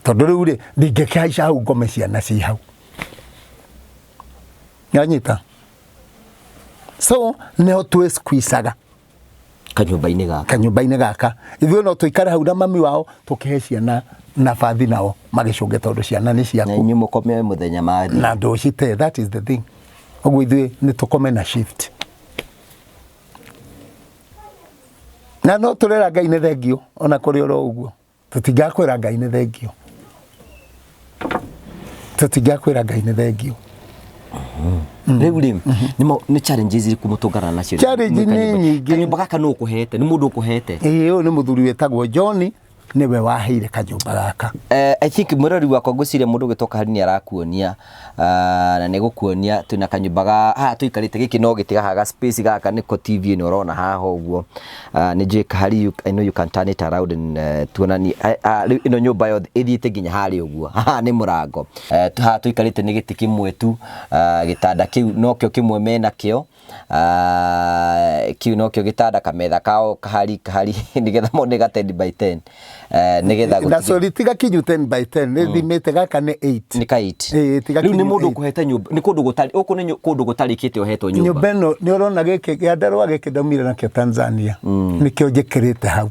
Speaker 1: Tondũ rĩu rĩ, ndingĩkĩhaica hau ngome ciana ci hau. Nĩwanyita? So nĩho twĩ-squeezaga.
Speaker 2: Kanyũmba-inĩ gaka.
Speaker 1: Kanyũmba-inĩ gaka. Ithuĩ no tũikare hau na mami wao tũkĩhe ciana nabathi nao magĩcũnge tondũ ciana nĩ ciaku.
Speaker 2: Na inyuĩ mũkome mũthenya mathiĩ.
Speaker 1: Na ndũcite, that is the thing. Ũguo ithuĩ nĩ tũkome na shift. Na no tũrera Ngai nĩ thengiũ ona kũrĩ oro ũguo. Tũtingakwĩra Ngai nĩ thengiũ. Tũtingakwĩra Ngai nĩ thengiũ.
Speaker 2: Rĩu rĩ, nĩ challenges irĩkũ mũtũnganaga nacio?
Speaker 1: Challenge nĩ nyingĩ.
Speaker 2: Kanyũmba gaka nũ ũkũhete? Nĩ mũndũ ũkũhete?
Speaker 1: Ĩĩ, ũyũ nĩ mũthuri wĩtagwo John, nĩwe waheire kanyũmba gaka.
Speaker 2: I think mwĩrori wakwa ngwĩciria mũndũ ũgĩtwo Kahari nĩ arakuonia, na nĩ gũkuonia twĩna kanyũmba ga haha tũikarĩte, gĩkĩ no gĩtĩ haha ga space gaka nĩko TV ĩno ũrona haha ũguo. Nĩ njũĩ Kahari, I know you can turn it around and tuonanie rĩu ĩno nyũmba yothe ĩthiĩte nginya harĩa ũguo. Haha nĩ mũrango. Haha tũikarĩte nĩ gĩtĩ kĩmwe tu, gĩtanda kĩu nokĩo kĩmwe menakĩo. Kĩu nokĩo gĩtanda, kametha kao kahari kahari nĩgetha mone ga 10 by 10. Nĩgetha
Speaker 1: Na sorry, tiga kinyu 10 by 10, nĩ thimĩte gaka nĩ 8.
Speaker 2: Nĩ ka 8.
Speaker 1: Ĩĩ, tiga
Speaker 2: Rĩu nĩ
Speaker 1: kinyu
Speaker 2: mũndũ
Speaker 1: 8.
Speaker 2: ũkũhete nyũmba, nĩ kũndũ gũtarĩ, gũkũ nĩ kũndũ gũtarĩkĩte ũhetwo nyũmba.
Speaker 1: Nyũmba ĩno nĩ ũrona gĩkĩ kĩandarũa gĩkĩ ndaumire nakĩo Tanzania. Nĩkĩo njĩkĩrĩte hau.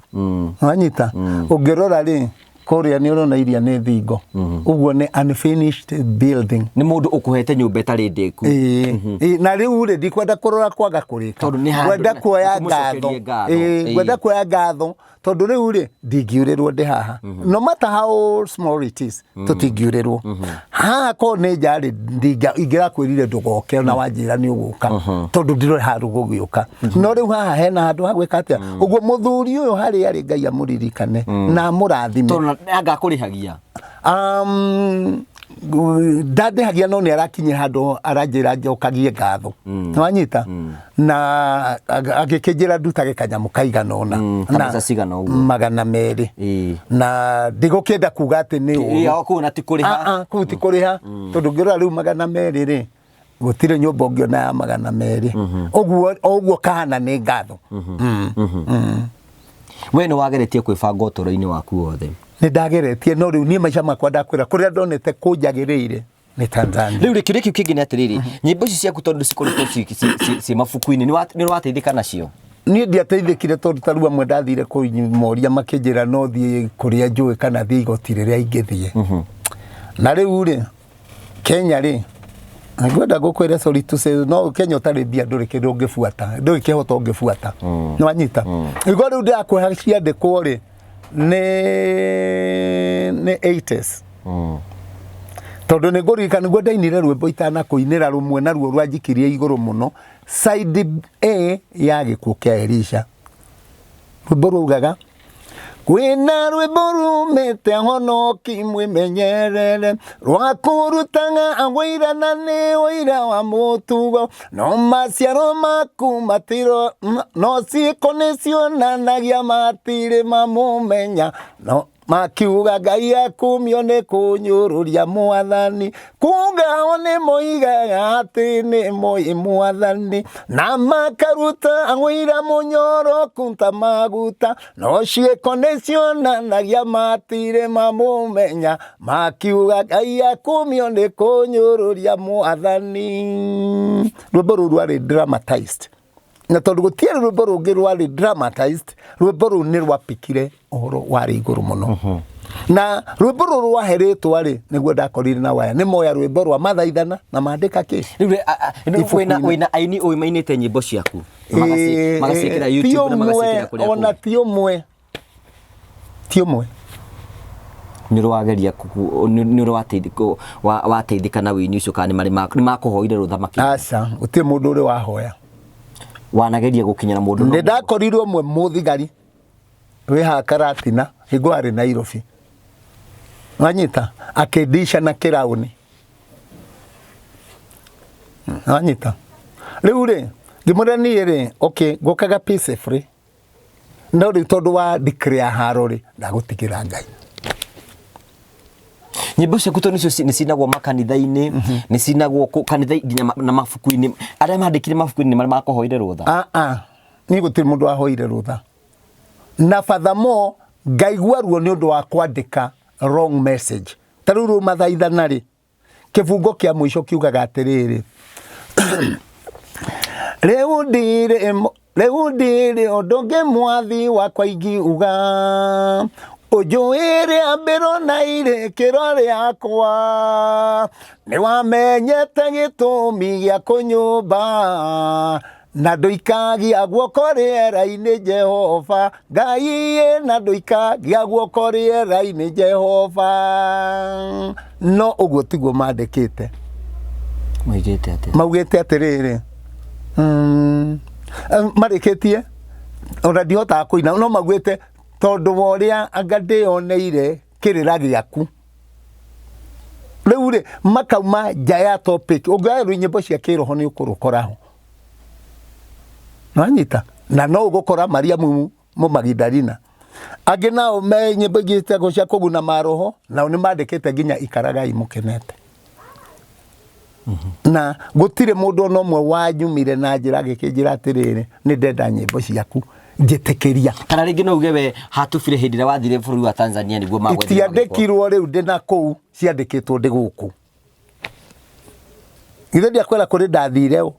Speaker 1: Wanyita? Ũngĩrora rĩ, kũrĩa nĩ ũrona iria nĩ thingo. Ũguo nĩ unfinished building.
Speaker 2: Nĩ mũndũ ũkũhete nyũmba ĩtarĩ ndĩku.
Speaker 1: Ĩĩ, na rĩu rĩ, ndikwenda kũrora kwaga kũrĩka.
Speaker 2: Tondũ nĩ handũ
Speaker 1: Ngwenda kuoya
Speaker 2: ũmũcokerie
Speaker 1: ngatho.
Speaker 2: ngatho.
Speaker 1: Ĩĩ, ngwenda kuoya ngatho tondũ rĩu rĩ, ndingiurĩrwo ndĩ haha. No matter how small it is, tũtingiurĩrwo. Haha korwo nĩ nja rĩ, ingĩrakwĩrire ndũgoke ona wanjĩra nĩ ũgũka. Tondũ ndirĩ handũ gũgĩũka. No rĩu haha hena handũ ha gwĩka atĩa? Ũguo mũthuri ũyũ harĩa arĩ Ngai amũririkane na amũrathime.
Speaker 2: Tondũ anga akũrĩhagia.
Speaker 1: Ndandĩhagia no nĩ arakinyia handũ aranjĩra njokagie ngatho. Nĩwanyita? Na agĩkĩnjĩra ndutage kanyamũ kaigana ũna. Na
Speaker 2: Kambeca cigana ũguo?
Speaker 1: 200. Na ndigũkĩenda kuga atĩ nĩ ũru.
Speaker 2: Ĩĩ, kũu na ti kũrĩha.
Speaker 1: Kũu ti kũrĩha. Tondũ ũngĩrora rĩu 200 rĩ, gũtirĩ nyũmba ũngĩona ya 200. Ũguo, o ũguo kahana nĩ ngatho.
Speaker 2: We nĩ wageretie kwĩbanga ũtũũro-inĩ waku wothe?
Speaker 1: Nĩ ndageretie, no rĩu niĩ maica makwa ndakwĩra kũrĩa ndonete kũnjagĩrĩire nĩ Tanzania.
Speaker 2: Rĩu rĩ, kĩũria kĩu kĩngĩ nĩ atĩrĩrĩ, nyĩmbo ici ciaku tondũ cikoretwo ciĩ mabuku-inĩ, nĩ wateithĩka nacio?
Speaker 1: Niĩ ndiateithĩkire tondũ ta rĩu amwe ndathire kũmoria makĩnjĩra no thiĩ kũrĩa njũĩ kana thiĩ igoti rĩrĩa ingĩthiĩ. Na rĩu rĩ, Kenya rĩ, ngwenda gũkwĩra sorry to say, no Kenya ũtarĩ mbia ndũrĩ kĩndũ ũngĩbuata, ndũrĩ kĩhoto ũngĩbuata. Nĩwanyita? Nĩguo rĩu ndĩrakũhe ciandĩkwo rĩ, nĩ 80s. Tondũ nĩ ngũririkana nĩguo ndainire rwĩmbo itanakũinĩra rũmwe naruo rwanjikirie igũrũ mũno, side A ya gĩkuũ kĩa Elisha. Rwĩmbo rwaugaga, kwĩna rwĩmbo rumĩte honoki mwĩmenyerere, rwa kũrutaga ũira na nĩ ũira wa mũtugo, no maciaro maku matiro, no ciĩko nĩ cionanagia matirĩ mamũmenya, no makiuga Ngai akumio nĩ kũnyũrũria mwathani, kuga o nĩ moigaga atĩ nĩ moĩ mwathani, na makaruta ũira mũnyoroku ta maguta, no ciĩko nĩ cionanagia matirĩ mamũmenya, makiuga Ngai akumio nĩ kũnyũrũria mwathani. Rwĩmbo rũu rwarĩ dramatized. Na tondũ gũtiarĩ rwĩmbo rũngĩ rwarĩ dramatized, rwĩmbo rũu nĩ rwapikire ũhoro warĩ igũrũ mũno. Na rwĩmbo rũrũ rwahe rĩtwa rĩ, nĩguo ndakorire na waya. Nĩ moya rwĩmbo rwa mathaithana na mandĩka kĩ?
Speaker 2: Rĩu rĩ,
Speaker 1: Ibuku-inĩ.
Speaker 2: wĩna aini ũĩ mainĩte nyĩmbo ciaku? Magaciĩkĩra
Speaker 1: Ti
Speaker 2: YouTube na
Speaker 1: ũmwe,
Speaker 2: magaciĩkĩra kũrĩa
Speaker 1: ona
Speaker 2: kũngĩ.
Speaker 1: ti ũmwe. Ti ũmwe.
Speaker 2: Nĩ ũrĩ wageria nĩ ũrĩ wateithĩka na wĩini ũcio kana nĩ makũhoire rũtha makĩria?
Speaker 1: Aca, gũtirĩ mũndũ ũrĩ wahoya.
Speaker 2: Wanageria gũkinyĩra mũndũ no
Speaker 1: Nĩ ndakorirwo ũmwe mũthigari wĩ haha Karatina, hingo arĩ Nairobi. Wanyita akĩndica na kĩraũni. Wanyita rĩu rĩ, ngĩmwĩra niĩ rĩ, okay, ngũkaga peacefully, no rĩu tondũ wa declare haro rĩ, ndagũtigĩra Ngai.
Speaker 2: Nyĩmbo ciaku to nĩcio nĩ cinagwo makanitha-inĩ, nĩ cinagwo kanitha nginya na mabuku-inĩ. Arĩa mandĩkire mabuku-inĩ nĩ marĩa makũhoire rũtha?
Speaker 1: Ah, ah. Niĩ gũtirĩ mũndũ wahoire rũtha, na furthermore ngaigua ruo nĩ ũndũ wa kwandĩka wrong message. Ta rĩu rũu mathaithana rĩ, kĩbungo kĩa mũico kiugaga atĩrĩrĩ, rĩu ndirĩ rĩu ndirĩ ũndũ ũngĩ mwathi wakwa ingiuga, ũnjũĩ rĩambĩro na irĩkĩro rĩakwa, nĩ wamenyete gĩtũmi gĩa kũnyũmba, na ndũikagia guoko rĩera-inĩ Jehova Ngai ĩ, na ndũikagia guoko rĩera-inĩ Jehova. No ũguo tiguo mandĩkĩte.
Speaker 2: Moigĩte atĩa?
Speaker 1: Maugĩte atĩrĩrĩ, marĩkĩtie ona ndihotaga kũina, no maugĩte tondũ wa ũrĩa anga ndĩyoneire kĩrĩra gĩaku. Rĩu rĩ, makauma nja ya topic. Ũngĩoya rĩu nyĩmbo cia kĩroho nĩ ũkũrũkora ho. Nĩwanyita? Na no ũgũkora Mariamu Mũmagidalina. Angĩ nao me nyĩmbo ingĩ ciĩtagwo cia kũguna maroho, nao nĩ mandĩkĩte nginya ikaragai mũkenete. Na gũtirĩ mũndũ ona ũmwe wanyumire na njĩra agĩkĩnjĩra atĩrĩrĩ, nĩ ndenda nyĩmbo ciaku, njĩtĩkĩria.
Speaker 2: Kana rĩngĩ no uge we hatubire hĩndĩ ĩrĩa wathire bũrũri wa Tanzania nĩguo magwethire magĩkwo.
Speaker 1: Itiandĩkirwo rĩu ndĩ na kũu, ciandĩkĩtwo ndĩ gũkũ. Githĩ ndiakwĩra kũrĩ ndathire ũ?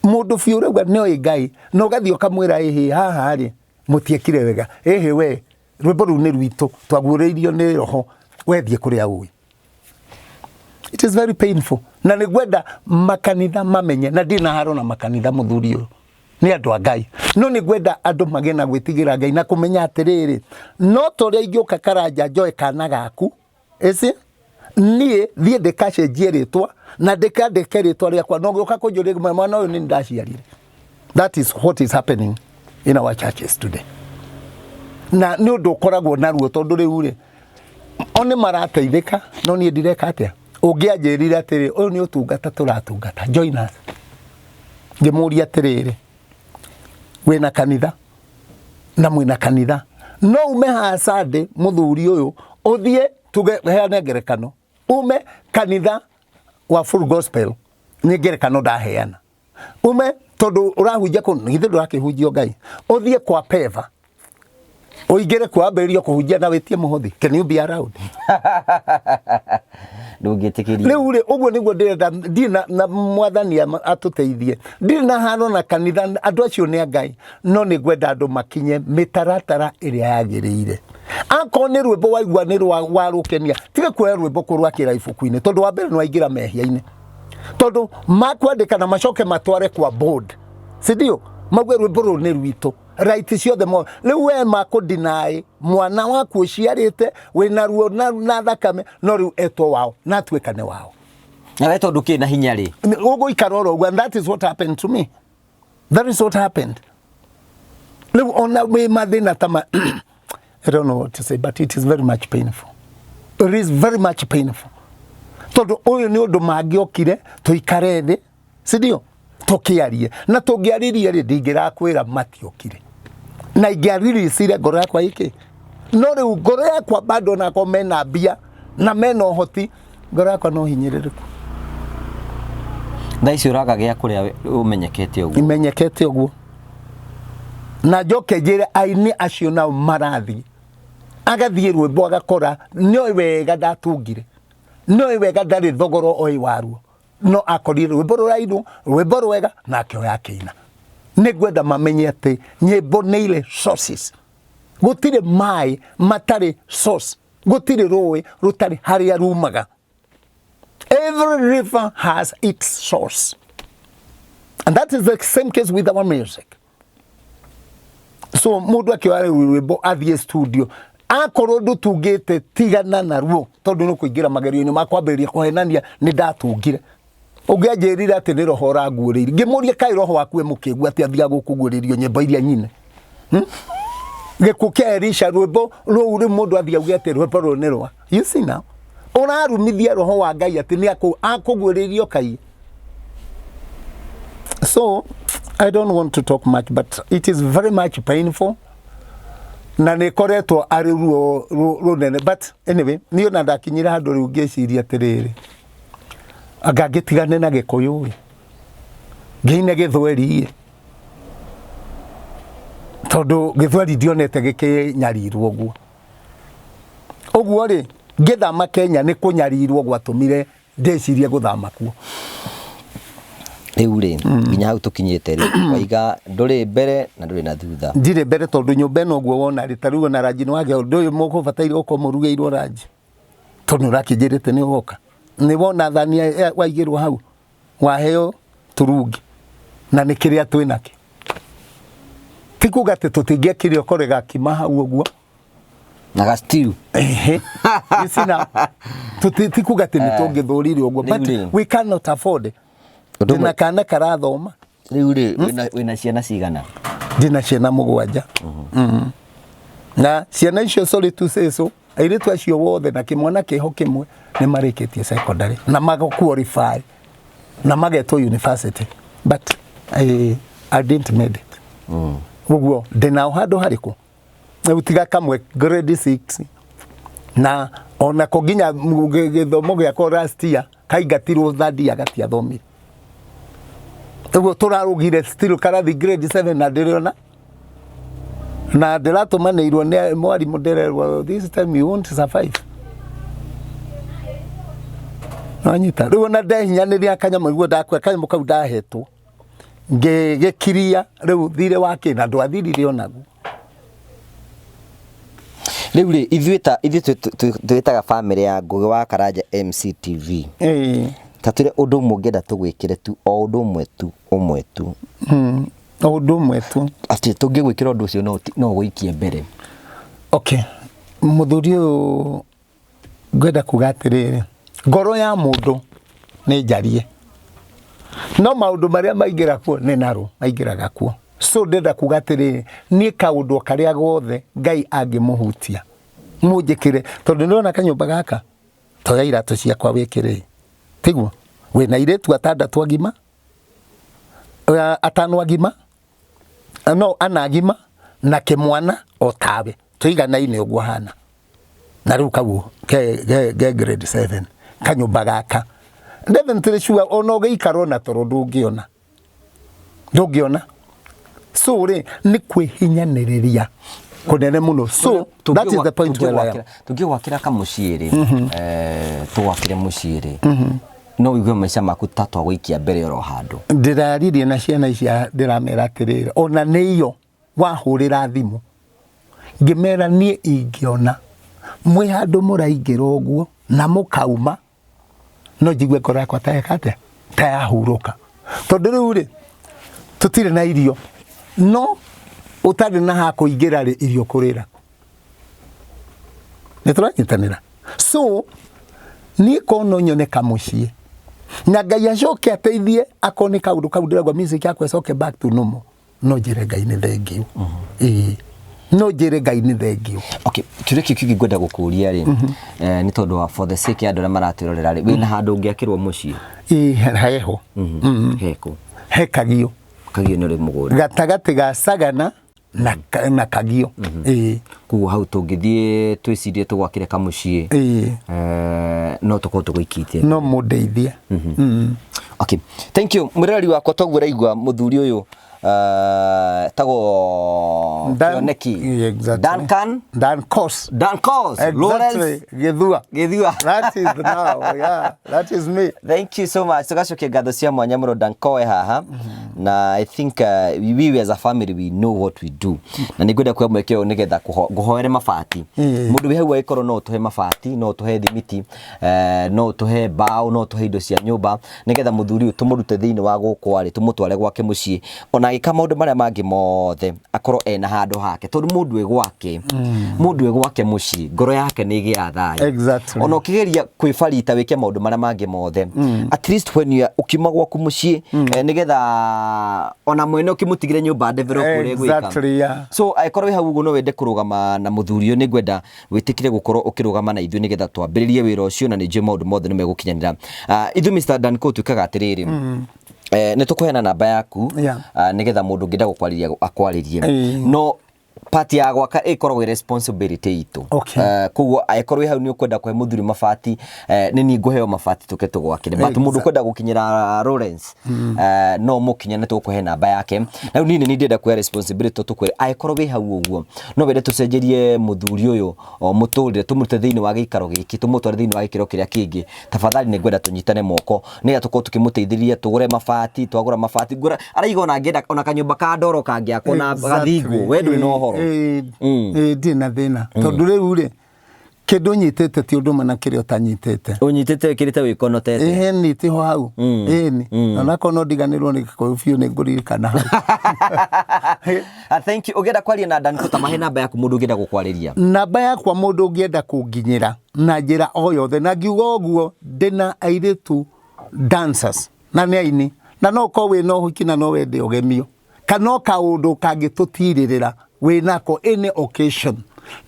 Speaker 1: Mũndũ biũ ũrauga nĩoĩ Ngai, na ũgathiĩ ũkamwĩra ĩhĩ haha rĩ, mũtiekire wega. Ĩhĩ we, rwĩmbo rũu nĩ rwitũ, twaguũrĩirio nĩ roho, we thiĩ kũrĩa ũĩ. It is very painful. Na nĩ ngwenda makanitha mamenye, na ndirĩ na haro na makanitha mũthuri ũyũ, nĩ andũ a Ngai. No nĩ ngwenda andũ magĩe na gwĩtigĩra Ngai na kũmenya atĩrĩrĩ, no ta ũrĩa ingĩũka Karanja njoe kana gaku, ĩci niĩ thiĩ ndĩkacenjie rĩtwa na ndĩkandĩke rĩtwa rĩakwa, na ũgĩũka kũnjũria mwana ũyũ nĩ ndaciarire. That is what is happening in our churches today. Na nĩ ũndũ ũkoragwo na ruo tondũ rĩu rĩ, o nĩ marateithĩka, no niĩ ndireka atĩa? Ũngĩanjĩrire atĩrĩ, ũyũ nĩ ũtungata tũratungata, join us. Ngĩmũria atĩrĩrĩ, wĩna kanitha na mwĩna kanitha, no ume haha Sunday mũthuri ũyũ ũthiĩ tuge, heane ngerekano, ume kanitha wa Full Gospel, nĩ ngerekano ndaheana, ume tondũ ũrahunjia kũ githĩ ndũrakĩhunjio Ngai, ũthiĩ kwa Peva ũingĩre kuo wambĩrĩrie kũhunjia na wĩtie mũhothi, can you be allowed?
Speaker 2: Ndũngĩtĩkĩrio.
Speaker 1: Rĩu rĩ, ũguo nĩguo ndĩrenda, ndirĩ na mwathani atũteithie, ndirĩ na haro na kanitha, andũ acio nĩ a Ngai, no nĩ ngwenda andũ makinye mĩtaratara ĩrĩa yagĩrĩire. Akorwo nĩ rwĩmbo waigua nĩ warũkenia, tiga kuoya rwĩmbo kũrwakĩra ibuku-inĩ, tondũ wa mbere nĩ waingĩra mehia-inĩ, tondũ makwandĩka na macoke matware kwa board, si ndio? Mauge rwĩmbo rũrũ nĩ rwitũ, right ciothe mo. Rĩu we makũdeny mwana waku ũciarĩte wĩna ruo na thakame, no rĩu etwo wao na atuĩka nĩ wao.
Speaker 2: Na we tondũ kĩ na hinya rĩ,
Speaker 1: ũgũikara oro ũguo. And that is what happened to me. That is what happened. Rĩu ona wĩ mathĩna ta ma I don't know what to say, but it is very much painful. It is very much painful. Tondũ ũyũ nĩ ũndũ mangĩokire tũikare thĩ, si ndio? Tũkĩarie. Na tũngĩaririe rĩ, ndingĩrakwĩra matiokire. Na ingĩaririsire ngoro yakwa ĩkĩ. No rĩu ngoro yakwa bado onakorwo mena mbia na mena ũhoti, ngoro yakwa no hinyĩrĩrĩku.
Speaker 2: Thaa ici ũraga gĩa kũrĩa ũmenyekete ũguo.
Speaker 1: Imenyekete ũguo. Na njoke njĩre aini acio nao marathiĩ, agathiĩ rwĩmbo agakora nĩoĩ wega ndatungire, nĩoĩ wega ndarĩ thogora oĩ waruo, no akorire rwĩmbo rũrainwo, rwĩmbo rwega, na akĩoya akĩina. Nĩ ngwenda mamenye atĩ nyĩmbo nĩ irĩ sources. Gũtirĩ maĩ matarĩ source, gũtirĩ rũĩ rũtarĩ harĩa rumaga. Every river has its source. And that is the same case with our music. So mũndũ akĩoya rĩu rwĩmbo athiĩ studio, akorwo ndũtungĩte tigana naruo, tondũ nĩ kũingĩra magerio-inĩ ma kwambĩrĩria kũhenania nĩ ndatungire. Ũngĩanjĩrire atĩ nĩ roho ũranguũrĩirie, ngĩmũria kaĩ roho waku wĩ mũkĩgu atĩ athiaga gũkũguũrĩrio nyĩmbo iria nyine. Gĩkuũ kĩa Elisha, rwĩmbo rũu rĩu mũndũ athiĩ auge atĩ rwĩmbo rũu nĩ rwa. You see now? Ũrarumithia roho wa Ngai atĩ nĩ akũguũrĩrio kai. So I don't want to talk much, but it is very much painful na nä koretwo arä ruo rũnene, but anyway, niä ona ndakinyire handå rä u ngĩciria atĩrĩrĩ, anga ngĩtigane na gĩkũyũ ĩ, ngĩine gĩthweri ĩ, tondũ gĩthweri ndionete gĩkĩnyarirwo ũguo. Ũguo rĩ, ngĩthama Kenya nĩ kũnyarirwo gwatũmire ndĩcirie gũthama kuo.
Speaker 2: Rĩu rĩ, nginya hau tũkinyĩte rĩ, waiga ndũrĩ mbere na ndũrĩ na thutha.
Speaker 1: Ndirĩ mbere tondũ nyũmba ĩno ũguo wona rĩ, ta rĩu ona ranji nĩ wagĩa ũndũ ũyũ mũkũbataire gũkorwo mũrugĩirwo ranji, tondũ nĩ ũrakĩnjĩrĩte nĩ ũgoka. Nĩ wona thani waigĩrwo hau, waheo turungi, na nĩ kĩrĩa twĩ nakĩo. Ti kuga atĩ tũtingĩakire ũkore gakima hau ũguo.
Speaker 2: Na ga stew.
Speaker 1: Ehe. You see now, ti kuga atĩ nĩ tũngĩthũrire ũguo, but
Speaker 2: Rĩu rĩ.
Speaker 1: we cannot afford.
Speaker 2: Ũndũ
Speaker 1: Ndĩna kana karathoma.
Speaker 2: Rĩu rĩ, wĩna ciana cigana?
Speaker 1: Ndĩna ciana 7. Na ciana icio, sorry to say so, airĩtu acio wothe na kĩmwana kĩho kĩmwe nĩ marĩkĩtie secondary na maga qualify na magetwo university, but I didn't made it. Ũguo ndĩnao handũ harĩkũ rĩu tiga kamwe grade 6, na onako nginya gĩthomo gĩakwa last year kaingatirwo third year gatiathomire. Ũguo tũrarũgire still karathi grade 7 na ndĩrĩona na ndĩratũmanĩirwo nĩ mwarimũ, ndĩrerwo, "This time you won't survive." Wanyita rĩu ona ndehinyanĩria kanyamũ nĩguo ndakua kanyamũ kau ndahetwo ngĩgĩkiria rĩu thirĩ wa kĩ na ndwathirire onaguo.
Speaker 2: Rĩu rĩ, ithuĩ ta ithuĩ twĩtaga bamĩrĩ ya Ngũgĩ wa Karanja MCTV. Ta twĩre ũndũ ũmwe ũngĩenda tũgwĩkĩre tu, o ũndũ ũmwe tu, ũmwe tu.
Speaker 1: O ũndũ ũmwe tu.
Speaker 2: Atĩ tũngĩgwĩkĩra ũndũ ũcio no ũgũikie mbere.
Speaker 1: Okay, mũthuri ũyũ, ngwenda kuga atĩrĩrĩ, ngoro ya mũndũ nĩ njarie, no maũndũ marĩa maingĩra kuo nĩ narũ maingĩraga kuo. So ndĩrenda kuga atĩrĩrĩ, niĩ kaũndũ o karĩa gothe Ngai angĩmũhutia mũnjĩkĩre, tondũ ndĩrona kanyũmba gaka toya iratũ ciakwa wĩkĩre, tiguo wĩna airĩtu atandatũ agima, atano agima, no ana agima na kĩmwana o tawe, tũiganaine ũguo hana. Na rĩu kau ke grade 7 kanyũmba gaka, definitely sure ona ũgĩikara ona toro ndũngĩona, ndũngĩona. So rĩ, nĩ kwĩhinyanĩrĩria kũnene mũno. So that is the point where I am.
Speaker 2: Tũngĩgwakĩra kamũciĩ rĩ, tũgwakĩre mũciĩ rĩ, no ũigue maica maku ta twagũikia mbere oro handũ?
Speaker 1: Ndĩraririe na ciana ici, ndĩramera atĩrĩrĩ, ona nĩ iyo wahũrĩra thimũ ngĩmera niĩ ingĩona mwĩ handũ mũraingĩra ũguo na mũkauma, no njigue ngoro yakwa ta yeka atĩa, ta yahurũka, tondũ rĩu rĩ, tũtirĩ na irio, no ũtarĩ na ha kũingĩra rĩ, irio kũrĩra nĩ tũranyitanĩra. So niĩ ko no nyone kamũciĩ na Ngai acoke ateithie, akorwo nĩ kaũndũ kau ndĩrauga, music yakwa ĩcoke back to normal, no njĩre Ngai nĩ thengiũ. Ĩĩ, no njĩre Ngai nĩ thengiũ.
Speaker 2: Okay, kĩũria kĩu kĩngĩ ngwenda gũkũria rĩ, nĩ tondũ wa for the sake ya andũ arĩa maratwĩrorera rĩ, wĩna handũ ũngĩakĩrwo mũciĩ?
Speaker 1: Ĩĩ, heho.
Speaker 2: Hekũ?
Speaker 1: He Kagio.
Speaker 2: Kagio nĩ ũrĩ mũgũnda?
Speaker 1: Gatagatĩ ga Sagana na Kagio, ĩĩ.
Speaker 2: Koguo hau tũngĩthiĩ twĩcirie tũgwakĩre kamũciĩ, no tũkorwo tũgũikĩtie.
Speaker 1: No mũndeithie.
Speaker 2: Okay, thank you, mwĩroreri wakwa. Toguo ũraigua mũthuri ũyũ tagwo Kĩoneki.
Speaker 1: Yeah, exactly.
Speaker 2: Duncan.
Speaker 1: Dan Cos.
Speaker 2: Dancos Lawrence.
Speaker 1: Githua.
Speaker 2: Githua.
Speaker 1: That is now, yeah, that is me.
Speaker 2: Thank you so much. Tugacokia ngatho cia mwanya mũno Dankoe haha. Na I think we as a family, we know what we do. Na nĩ ngwenda kuoya mweke ũyũ nĩgetha ngũhoere mabati. Mũndũ wĩ hau angĩkorwo no ũtũhe mabati, no ũtũhe thimiti, no ũtũhe mbaũ, no ũtũhe indo cia nyũmba, nĩgetha mũthuri ũyũ tũmũrute thĩinĩ wa gũkũ arĩ, tũmũtware gwake mũciĩ. Ona agĩka maũndũ marĩa mangĩ mothe, akorwo ena handũ hake. Tondũ mũndũ wĩ gwake, mũndũ wĩ gwake mũciĩ, ngoro yake nĩ ĩgĩaga thayũ. Ona ũkĩgeria kwĩbarita wĩke maũndũ marĩa mangĩ mothe, at least when you are, ũkiuma gwaku mũciĩ, nĩgetha Ona mwene ũkĩmũtigire nyũmba develop ũrĩa egwĩka.
Speaker 1: Exactly, yeah.
Speaker 2: So angĩkorwo wĩ hau ũguo no wende kũrũgama na mũthuri ũyũ, nĩ ngwenda wĩtĩkĩre gũkorwo ũkĩrũgama na ithuĩ nĩgetha twambĩrĩrie wĩra ũcio, na nĩ njũĩ maũndũ mothe nĩ megũkinyanĩra. Ithuĩ Mr. Danco twĩkaga atĩrĩrĩ, nĩ tũkũheana namba yaku nĩgetha mũndũ ũngĩenda gũkwarĩria akwarĩrie. No part ya gwaka ĩkoragwo ĩ responsibility itũ. Koguo angĩkorwo wĩ hau nĩ ũkwenda kũhe mũthuri mabati, nĩ niĩ ngũheo mabati tũke tũgwakĩre. But mũndũ ũkwenda gũkinyĩra Lawrence, no mũkinye nĩ tũkũhe namba yake. Na rĩu niĩ nĩ niĩ ndĩrenda kuoya responsibility tũkwĩre angĩkorwo wĩ hau ũguo no wende tũcenjerie mũthuri ũyũ o mũtũrĩre, tũmũrute thĩinĩ wa gĩikaro gĩkĩ tũmũtware thĩinĩ wa gĩkĩro kĩrĩa kĩngĩ, tafadhali nĩ ngwenda tũnyitane moko nĩgetha tũkorwo tũkĩmũteithĩrĩria tũgũre mabati. Twagũra mabati ngũra araiga ona angĩenda ona kanyũmba ka ndoro kangĩakwo na gathingwo, we ndũrĩ na ũhoro.
Speaker 1: Ĩĩ, ndirĩ na thĩna tondũ rĩu rĩ kĩndũ nyitĩte ti ũndũ ũmwe na kĩrĩa ũtanyitĩte.
Speaker 2: Ũnyitĩte wĩkĩrĩte wĩkonotete.
Speaker 1: Ĩni, tiho hau ĩni, onakorwo no ndiganĩrwo nĩ Gĩkũyũ biũ, nĩ ngũririkana hau.
Speaker 2: Ah, thank you. Ũngĩenda kwaria na Danco, ta mahe namba yaku mũndũ ũngĩenda gũkwarĩria.
Speaker 1: Namba yakwa mũndũ ũngĩenda kũnginyĩra na njĩra o yothe, na ngiuga ũguo ndĩna airĩtu dancers na nĩ aini, na no ũkorwo wĩna ũhiki na no wende ũgemio kana o kaũndũ kangĩtũtirĩrĩra wĩnako, any occasion,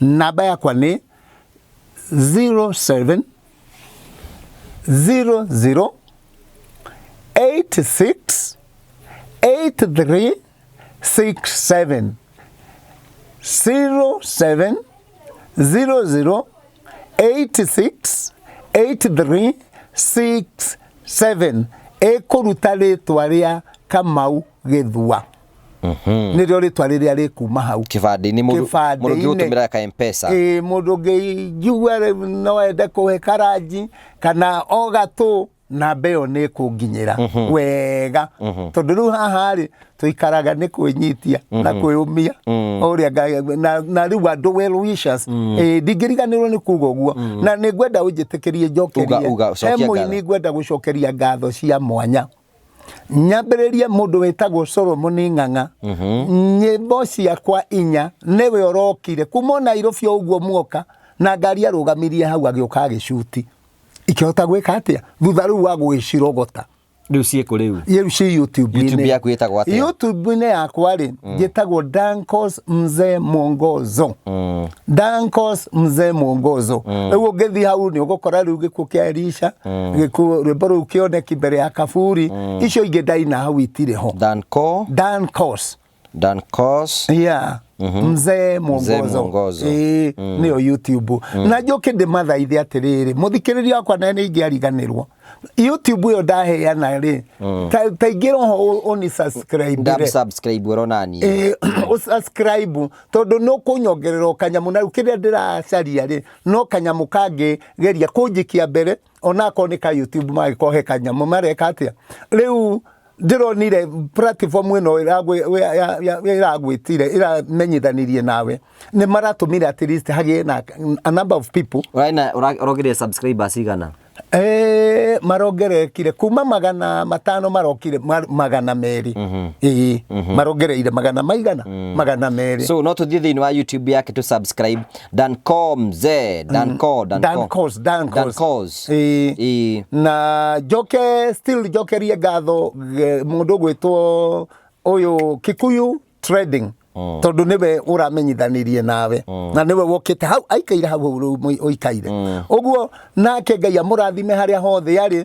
Speaker 1: namba yakwa nĩ 07 00 86 83 67, 07 00 86 83 67. Ĩkũruta rĩtwa rĩa Kamau Gĩthua, nĩrĩo rĩtwa rĩrĩa rĩkuma hau
Speaker 2: kĩbandĩ-inĩ mũndũ
Speaker 1: Kĩbandĩ-inĩ.
Speaker 2: Mũndũ ũngĩgũtũmĩra ka M-Pesa.
Speaker 1: Ĩĩ, mũndũ ũngĩnjigua no ende kũhe karanji kana o gatũ, namba ĩyo nĩ ĩkũnginyĩra wega, tondũ rĩu haha rĩ tũikaraga nĩ kwĩnyitia na kwĩũmia o ũrĩa na rĩu andũ well wishers. Ĩĩ, ndingĩriganĩrwo nĩ kuga ũguo, na nĩ ngwenda ũnjĩtĩkĩrie njokerie
Speaker 2: Uga, uga,
Speaker 1: he
Speaker 2: cokia
Speaker 1: mũini
Speaker 2: ngatho.
Speaker 1: Ngwenda gũcokeria ngatho cia mwanya, nyambĩrĩrie mũndũ wĩtagwo Solomon Ng'ang'a. Nyĩmbo ciakwa inya nĩwe ũrokire kuma o Nairobi o ũguo muoka na ngari, arũgamirie hau agĩũka agĩcuti ikĩhota gwĩka atĩa thutha rĩu wa gũgĩcirogota.
Speaker 2: Rĩu ciĩkũ rĩu?
Speaker 1: Rĩu ci YouTube-inĩ.
Speaker 2: YouTube yaku ĩtagwo atĩa?
Speaker 1: YouTube-inĩ yakwa rĩ njĩtagwo Dancos Mzee Mwongozo, Dancos Mzee Mwongozo. Rĩu ũngĩthiĩ hau nĩ ũgũkora rĩu gĩkuũ kĩa Elisha, gĩkuũ rwĩmbo rũu kĩoneki mbere ya kaburi, icio ingĩ ndaina hau itirĩ ho.
Speaker 2: Danco
Speaker 1: Dancos
Speaker 2: Dancos
Speaker 1: yeah, Mzee Mwongozo.
Speaker 2: Mwongozo.
Speaker 1: Ĩĩ, nĩyo YouTube. Na njũke ndĩmathaithe atĩrĩrĩ, mũthikĩrĩria wakwa na nĩ ingĩariganĩrwo YouTube ĩyo ndaheana rĩ, ta ingĩra ho ũni subscribe.
Speaker 2: Ndam subscribe ũrona niĩ.
Speaker 1: Ĩĩ, ũsubscribe tondũ nĩ ũkũnyongerera o kanyamũ, na rĩu kĩrĩa ndĩracaria rĩ no kanyamũ kangĩgeria kũnjikia mbere, onakorwo nĩ ka YouTube magĩkorwo he kanyamũ mareka atĩa. Rĩu ndĩronire platform ĩno ĩragwĩtire ĩramenyithanirie nawe, nĩ maratũmire at least hagĩe na a number of people.
Speaker 2: Ũraina ũrongereire subscribers igana?
Speaker 1: Marongererekire kuma 500 marokire 200. Ĩĩ, marongereire magana maigana 200.
Speaker 2: So no tũthiĩ thĩinĩ wa YouTube yake to subscribe, Danco Mzee Danco Danco.
Speaker 1: Dancos, Dancos.
Speaker 2: Dancos.
Speaker 1: Ĩĩ. Na njoke still njokerie ngatho mũndũ ũgwĩtwo ũyũ Kikuyu Trading, tondũ nĩwe ũramenyithanirie nawe na nĩwe wokĩte hau aikaire hau hau rĩu ũikaire ũguo, nake Ngai amũrathime harĩa hothe arĩ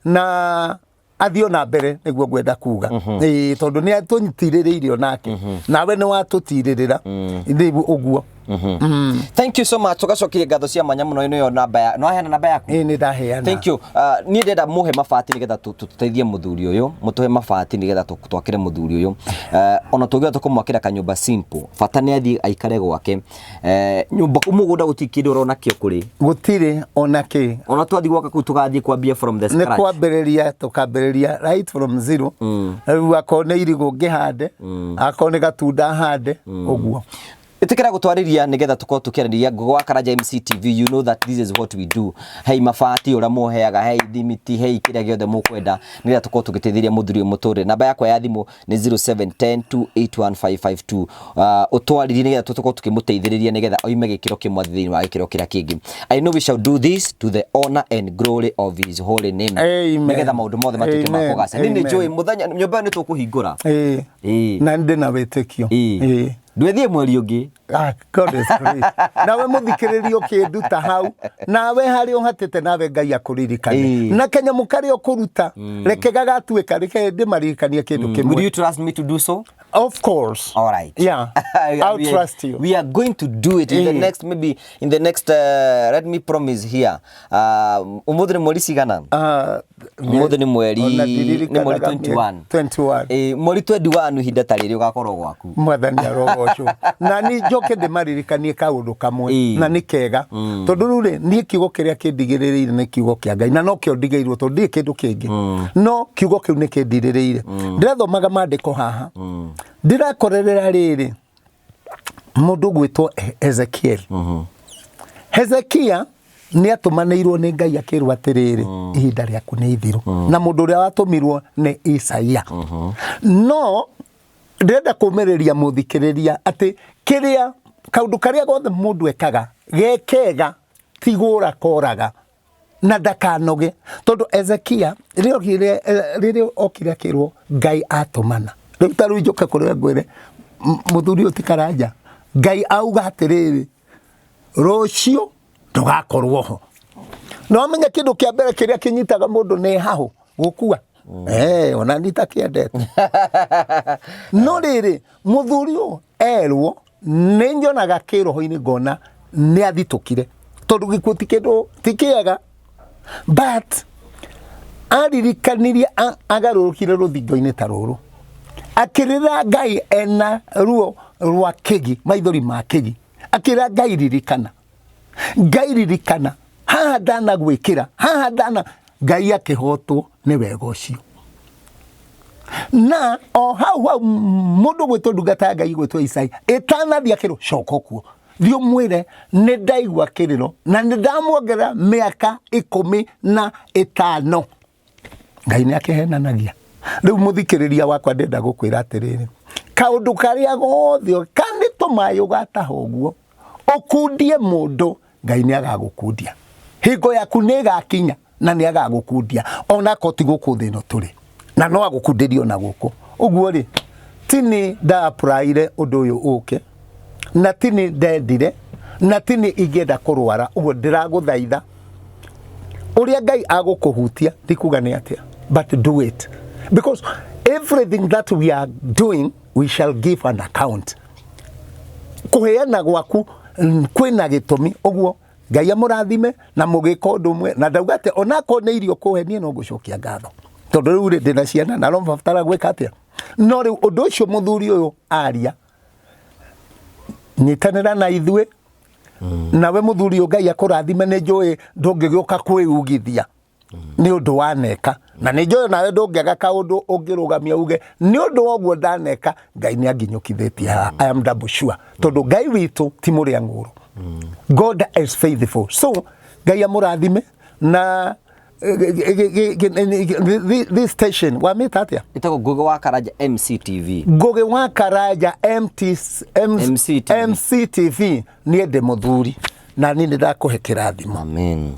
Speaker 1: na athiĩ na mbere, nĩguo ngwenda kuga. Ĩĩ, tondũ nĩ atũtirĩrĩire onake, nawe nĩ watũtirĩrĩra rĩu ũguo.
Speaker 2: Thank you so much, tũgacokeria ngatho cia mwanya mũno. Ĩno namba ya no aheana namba yaku.
Speaker 1: Ĩĩ, nĩ ndaheana.
Speaker 2: Thank you. Niĩ ndĩrenda mũhe mabati nĩgetha tũteithie mũthuri ũyũ, mũtũhe mabati nĩgetha twakĩre mũthuri ũyũ. Ona tũngĩhota kũmwakĩra kanyũmba simple, bata nĩ athiĩ aikare gwake. Nyũmba mũgũnda gũtirĩ kĩndũ ũrona kĩo kũrĩ.
Speaker 1: Gũtirĩ ona kĩ.
Speaker 2: Ona twathiĩ gwaka kũu tũgathiĩ kwambia from the
Speaker 1: Nĩ
Speaker 2: scratch.
Speaker 1: Kwambĩrĩria tũkambĩrĩria right from zero. Rĩu akorwo nĩ irigũ ngĩhande, akorwo nĩ gatunda hande ũguo.
Speaker 2: Ĩtĩkĩra gũtwarĩria nĩgetha tũkorwo tũkĩarĩria Ngũgĩ wa Karanja MCTV. You know that this is what we do. Hei mabati ũrĩa mũheaga, hei thimiti, hei kĩrĩa gĩothe mũkwenda nĩgetha tũkorwo tũgĩteithĩrĩria mũthuri ũyũ mũtũrĩre. Namba yakwa ya thimũ nĩ 0710281552. Ũtwarĩrie nĩgetha tũkorwo tũkĩmũteithĩrĩria nĩgetha oime gĩkĩro kĩmwe athiĩ thĩinĩ wa gĩkĩro kĩrĩa kĩngĩ. I know we shall do this to the honor and glory of his holy name.
Speaker 1: Amen.
Speaker 2: Nĩgetha maũndũ mothe matuĩke ma
Speaker 1: Amen.
Speaker 2: kũgacĩra. Niĩ nĩ
Speaker 1: Amen.
Speaker 2: njũĩ mũthenya nyũmba ĩyo nĩ tũkũhingũra.
Speaker 1: Ĩĩ.
Speaker 2: Ĩĩ.
Speaker 1: Na ndĩ na wĩtĩkio.
Speaker 2: Ĩĩ.
Speaker 1: Ĩĩ.
Speaker 2: Ndwethiĩ mweri ũngĩ.
Speaker 1: Ah, God is great. Nawe mũthikĩrĩria ũkĩnduta hau, nawe harĩa ũhatĩte, nawe Ngai akũririkane.
Speaker 2: Ĩĩ.
Speaker 1: Na kanyamũ karĩa ũkũruta, reke gagatuĩka, reke ndĩmaririkanie kĩndũ
Speaker 2: Will
Speaker 1: kĩmwe.
Speaker 2: you trust me to do so?
Speaker 1: Of course.
Speaker 2: All right.
Speaker 1: Yeah. I'll trust you.
Speaker 2: We are going to do it in the
Speaker 1: Ĩĩ.
Speaker 2: next, maybe in the next, let me promise here. Ũmũthĩ nĩ mweri cigana?
Speaker 1: Ah,
Speaker 2: Ũmũthĩ nĩ mweri
Speaker 1: ona
Speaker 2: nĩ mweri
Speaker 1: ndirikanaga
Speaker 2: 21.
Speaker 1: 21.
Speaker 2: Ĩĩ, mweri 21 ihinda ta rĩrĩ ũgakorwo gwaku.
Speaker 1: Mwathani arogocwo. Na ni njoke ndĩmaririkanie kaũndũ kamwe.
Speaker 2: Ĩĩ.
Speaker 1: Na nĩ kega, tondũ rĩu rĩ, niĩ kiugo kĩrĩa kĩndigĩrĩrĩire nĩ kiugo kĩa Ngai, na nokĩo ndigĩirwo, tondũ ndirĩ kĩndũ kĩngĩ, no kiugo kĩu nĩ kĩndirĩrĩire. Ndĩrathomaga maandĩko haha, ndĩrakorerera rĩrĩ, mũndũ gwĩtwo Ezekiel. Hezekia nĩ atũmanĩirwo nĩ Ngai akĩrwo atĩrĩrĩ, ihinda rĩaku nĩ ithiru, na mũndũ ũrĩa watũmirwo nĩ Isaia. No ndĩrenda kũmĩrĩria mũthikĩrĩria atĩ kĩrĩa kaũndũ karĩa gothe mũndũ ekaga ge kega ti gũra koraga, na ndakanoge, tondũ Ezekia rĩrĩa rĩrĩa okire akĩrwo Ngai atũmana. Rĩu ta rĩu njoke kũrĩa ngwĩre, mũthuri ũyũ ti Karanja, Ngai auga atĩrĩrĩ, rũciũ ndũgakorwo ho. Na wamenya kĩndũ kĩa mbere kĩrĩa kĩnyitaga mũndũ nĩ hahũ gũkua. Ona niĩ itakĩendete. No rĩrĩ, mũthuri ũyũ erwo, nĩ nyonaga kĩroho-inĩ ngona nĩ athitũkire, tondũ gĩkuũ ti kĩndũ ti kĩega, but aririkanirie, agarũrũkire rũthingo-inĩ ta rũrũ, akĩrĩra Ngai ena ruo rwa kĩgi, maithori ma kĩgi, akĩra Ngai ririkana, Ngai ririkana haha ndanagwĩkĩra, haha ndana. Ngai akĩhotwo nĩ wega ũcio. Na o hau hau mũndũ gwĩtwo ndungata ya Ngai gwĩtwo Isai ĩtanathiĩ akĩrwo, coka kuo, thiĩ ũmwĩre nĩ ndaigua kĩrĩro na nĩ ndamwongerera mĩaka 15. Ngai nĩ akĩhenanagia. Rĩu mũthikĩrĩria wakwa, ndĩrenda gũkwĩra atĩrĩrĩ, kaũndũ karĩa gothe kanĩ tũmaĩ ũgataha ũguo ũkundie mũndũ, Ngai nĩ agagũkundia. Hingo yaku nĩ ĩgakinya na nĩ agagũkundia, ona akorwo ti gũkũ thĩ ĩno tũrĩ, na no agũkundĩrie ona gũkũ ũguo rĩ. Tini ndaapplyire ũndũ ũyũ ũke, na tini ndendire, na tini ingĩenda kũrwara ũguo. Ndĩragũthaitha, ũrĩa Ngai agũkũhutia ndikuga nĩ atĩa, but do it, because everything that we are doing, we shall give an account. Kũheana gwaku kwĩna gĩtũmi. Ũguo Ngai amũrathime na mũgĩka ũndũ ũmwe. Na ndauga atĩ onakorwo nĩ irio kũhe niĩ, no ngũcokia ngatho, tondũ rĩu rĩ, ndĩna ciana na no batara gwĩka atĩa. No rĩu ũndũ ũcio mũthuri ũyũ aria, nyitanĩra na ithuĩ. Nawe mũthuri ũyũ, Ngai akũrathime. Nĩ njũĩ ndũngĩgĩũka kwĩugithia nĩ ũndũ waneka, na nĩ njũĩ nawe ndũngĩaga kaũndũ ũngĩrũgamia uge nĩ ũndũ wa ũguo ndaneka Ngai nĩ anginyũkithĩtie haha. I am double sure, tondũ Ngai witũ ti mũrĩa ng'ũrũ. God is faithful. So Ngai amũrathime. Na this station wamĩta atĩa?
Speaker 2: Ĩtagwo Ngũgĩ wa Karanja MCTV.
Speaker 1: Ngũgĩ wa Karanja MT, M,
Speaker 2: MCTV.
Speaker 1: MCTV. Niĩ ndĩ mũthuri na niĩ nĩ ndakũhe kĩrathimo.
Speaker 2: Amen.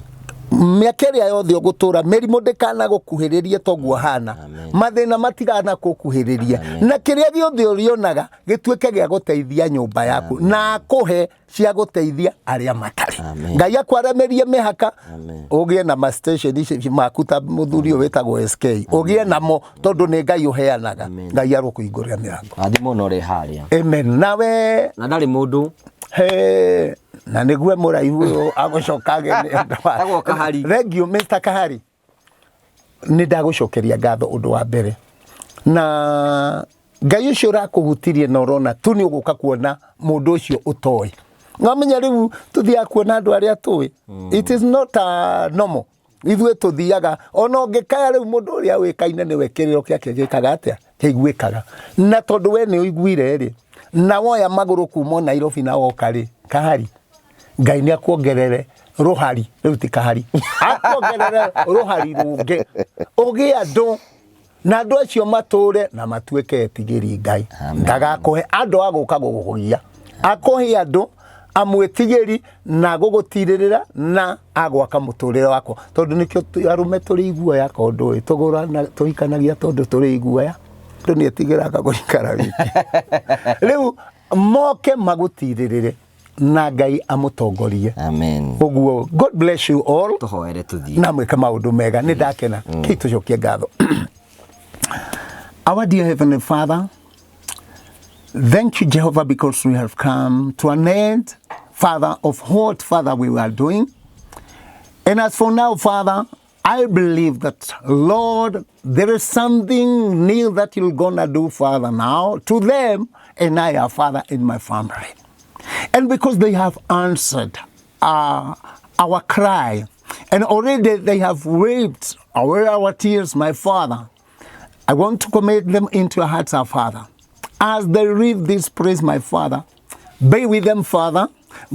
Speaker 1: Mĩaka ĩrĩa yothe ũgũtũra, mĩrimũ ndĩkanagũkuhĩrĩrie toguo hana, mathĩna matigana kũkuhĩrĩria, na kĩrĩa gĩothe ũrĩonaga gĩtuĩke gĩa gũteithia nyũmba yaku na akũhe cia gũteithia arĩa matarĩ.
Speaker 2: Amen.
Speaker 1: Ngai akwaramĩrie mĩhaka.
Speaker 2: Amen.
Speaker 1: Ũgĩe na ma station ici maku ta mũthuri ũyũ wĩtagwo SK, ũgĩe namo, tondũ nĩ Ngai ũheanaga. Ngai arokũhingũrĩra mĩrango.
Speaker 2: Rathimo no rĩ harĩa.
Speaker 1: Amen. Nawe.
Speaker 2: Na ndarĩ mũndũ.
Speaker 1: He, na nĩgue mũraihu ũyũ agũcoka agene.
Speaker 2: Tagwo Kahari.
Speaker 1: Thank you, Mr. Kahari. Nĩ ndagũcokeria ngatho ũndũ wa mbere, na Ngai ũcio ũrakũhutirie na ũrona tu nĩ ũgũka kuona mũndũ ũcio ũtoĩ. Nwamenya rĩu tũthiaga kuona andũ arĩa tũĩ. It is not a normal. Ithuĩ tũthiaga ona ũngĩkaya rĩu, mũndũ ũrĩa ũĩkaine nĩwe kĩrĩro gĩake gĩkaga atĩa, kĩiguĩkaga. Na tondũ we nĩ ũiguire rĩ, Na woya magũrũ kuma Nairobi na woka rĩ, kahari Ngai nĩ akuongerere rũhari rĩu, ti kahari, akuongerere rũhari rũngĩ, ũgĩe andũ na andũ acio matũre na matuĩke etigĩri Ngai. Ndagakũhe andũ a gũka gũgũgia, akũhe andũ amwĩtigĩri na gũgũtirĩrĩra na agwaka mũtũrĩre wakwa, tondũ nĩkĩo arũme tũrĩ iguoya. Ka ũndũ ũyũ tũgũrana tũhikanagia tondũ tũrĩ iguoya, andũ nĩ etigĩraga gũikara wiki. Rĩu moke magũtirĩrĩre na Ngai amũtongorie.
Speaker 2: Amen.
Speaker 1: Ũguo God bless you all.
Speaker 2: Tũhoere tũthiĩ.
Speaker 1: Na mwĩke maũndũ mega. Nĩ ndakena. Kĩ tũcokie ngatho. Our dear Heavenly Father, thank you, Jehovah, because we have come to an end, Father, of what, Father, we were doing. And as for now, Father, I believe that, Lord, there is something new that you're gonna do, Father, now to them and I, our Father, in my family. And because they have answered our cry, and already they have wiped away our tears, my Father, I want to commit them into your hearts, our Father. As they read this praise, my Father, be with them, Father.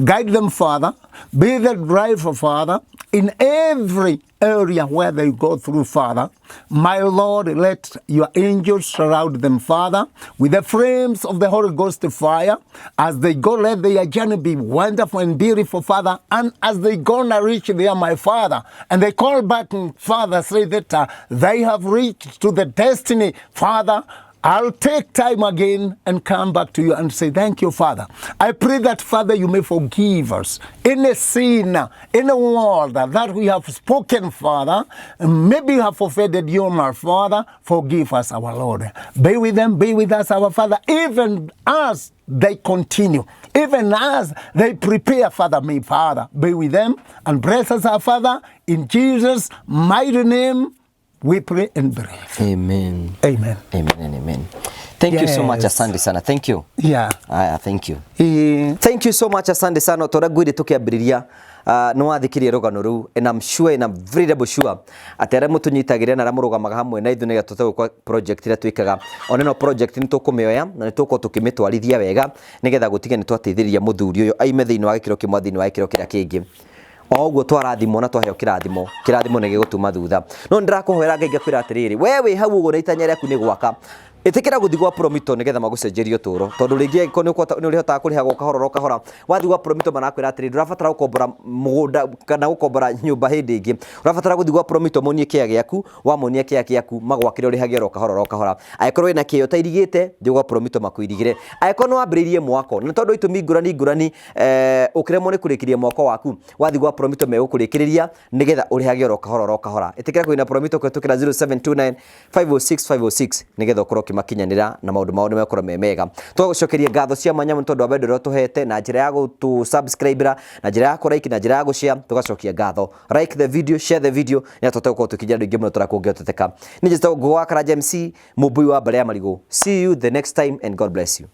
Speaker 1: Guide them, Father. Be the driver, Father, in every area where they go through, Father. My Lord, let your angels surround them, Father, with the flames of the Holy Ghost fire. As they go, let their journey be wonderful and beautiful, Father. And as they gonna reach there, my Father, and they call back, Father, say that they have reached to the destiny, Father, I'll take time again and come back to you and say, "Thank you, Father." I pray that, Father, you may forgive us any sin, any word that we have spoken, Father. Maybe you have offended you, my Father. Forgive us, our Lord. Be with them, be with us, our Father, even as they continue, even as they prepare, Father, may Father be with them and bless us, our Father. In Jesus' mighty name, we pray and believe.
Speaker 2: Amen.
Speaker 1: Amen.
Speaker 2: Amen and amen. Thank you so much. Asante sana. Thank you. Aya, thank you. Thank you so much, asante sana. Tora ngwire tukiambiriria nĩ wathikirie rũgano rũu, and I'm sure and I'm very double sure atĩ arĩa mũtũnyitagĩrĩra na arĩa mũrũgamaga hamwe na ithuĩ nĩgetha tũhote gwĩka project ĩrĩa twĩkaga, ona ĩno project nĩ tũkũmĩoya na nĩ tũgũkorwo tũkĩmĩtwarithia wega nĩgetha gũtige nĩ twateithĩrĩria mũthuri ũyũ aime thĩinĩ wa gĩkĩro kĩmwe thĩinĩ wa gĩkĩro kĩrĩa kĩngĩ. O ũguo twarathimwo na twaheo kĩrathimo, kĩrathimo nĩ gĩgũtuma thutha. No nĩndĩrakũhoera Ngai ngakwĩra atĩrĩrĩ, we wĩ hau ũguo na itanya rĩaku nĩ gwaka, ĩtĩkĩra gũthiĩ gwa Promito nĩgetha magũcenjerie ũtũũro, tondũ rĩngĩ angĩkorwo nĩ ũrĩhotaga kũrĩhaga o kahora o kahora, wathiĩ gwa Promito marakwĩra atĩrĩ, ndũrabatara gũkombora mũgũnda kana gũkombora nyũmba hĩndĩ ĩngĩ, ũrabatara gũthiĩ gwa Promito monie kĩea gĩaku, wamonia kĩea gĩaku magwakĩre ũrĩhage oro kahora oro kahora. Angĩkorwo wĩna kĩo ũtairigĩte, thiĩ gwa Promito makũirigĩre. Angĩkorwo nĩ wambĩrĩirie mwako na tondũ itũmi ngũrani ngũrani ũkĩremwo nĩ kũrĩkĩria mwako waku, wathiĩ gwa Promito megũkũrĩkĩrĩria nĩgetha ũrĩhage oro kahora oro kahora. Ĩtĩkĩra kũina Promito kũhĩtũkĩra 0729 506 506 nĩgetha ũkorwo ũkĩmakinyanĩra na maũndũ mao nĩ mekorwo me mega. Tũgagũcokeria ngatho cia mwanya mũno tondũ wa wendo ũrĩa ũtũhete na njĩra ya gũtũ subscribe, na njĩra ya kũ like, na njĩra ya gũ share. Tũgacokia ngatho. Like the video, share the video nĩgetha tũhote gũkorwo tũkinyĩra andũ aingĩ mũno tũrĩa kũngĩhoteteka. Niĩ njĩtagwo Ngũgũ wa Karanja MC, mũmbui wa mbare ya marigũ. See you the next time and God bless you.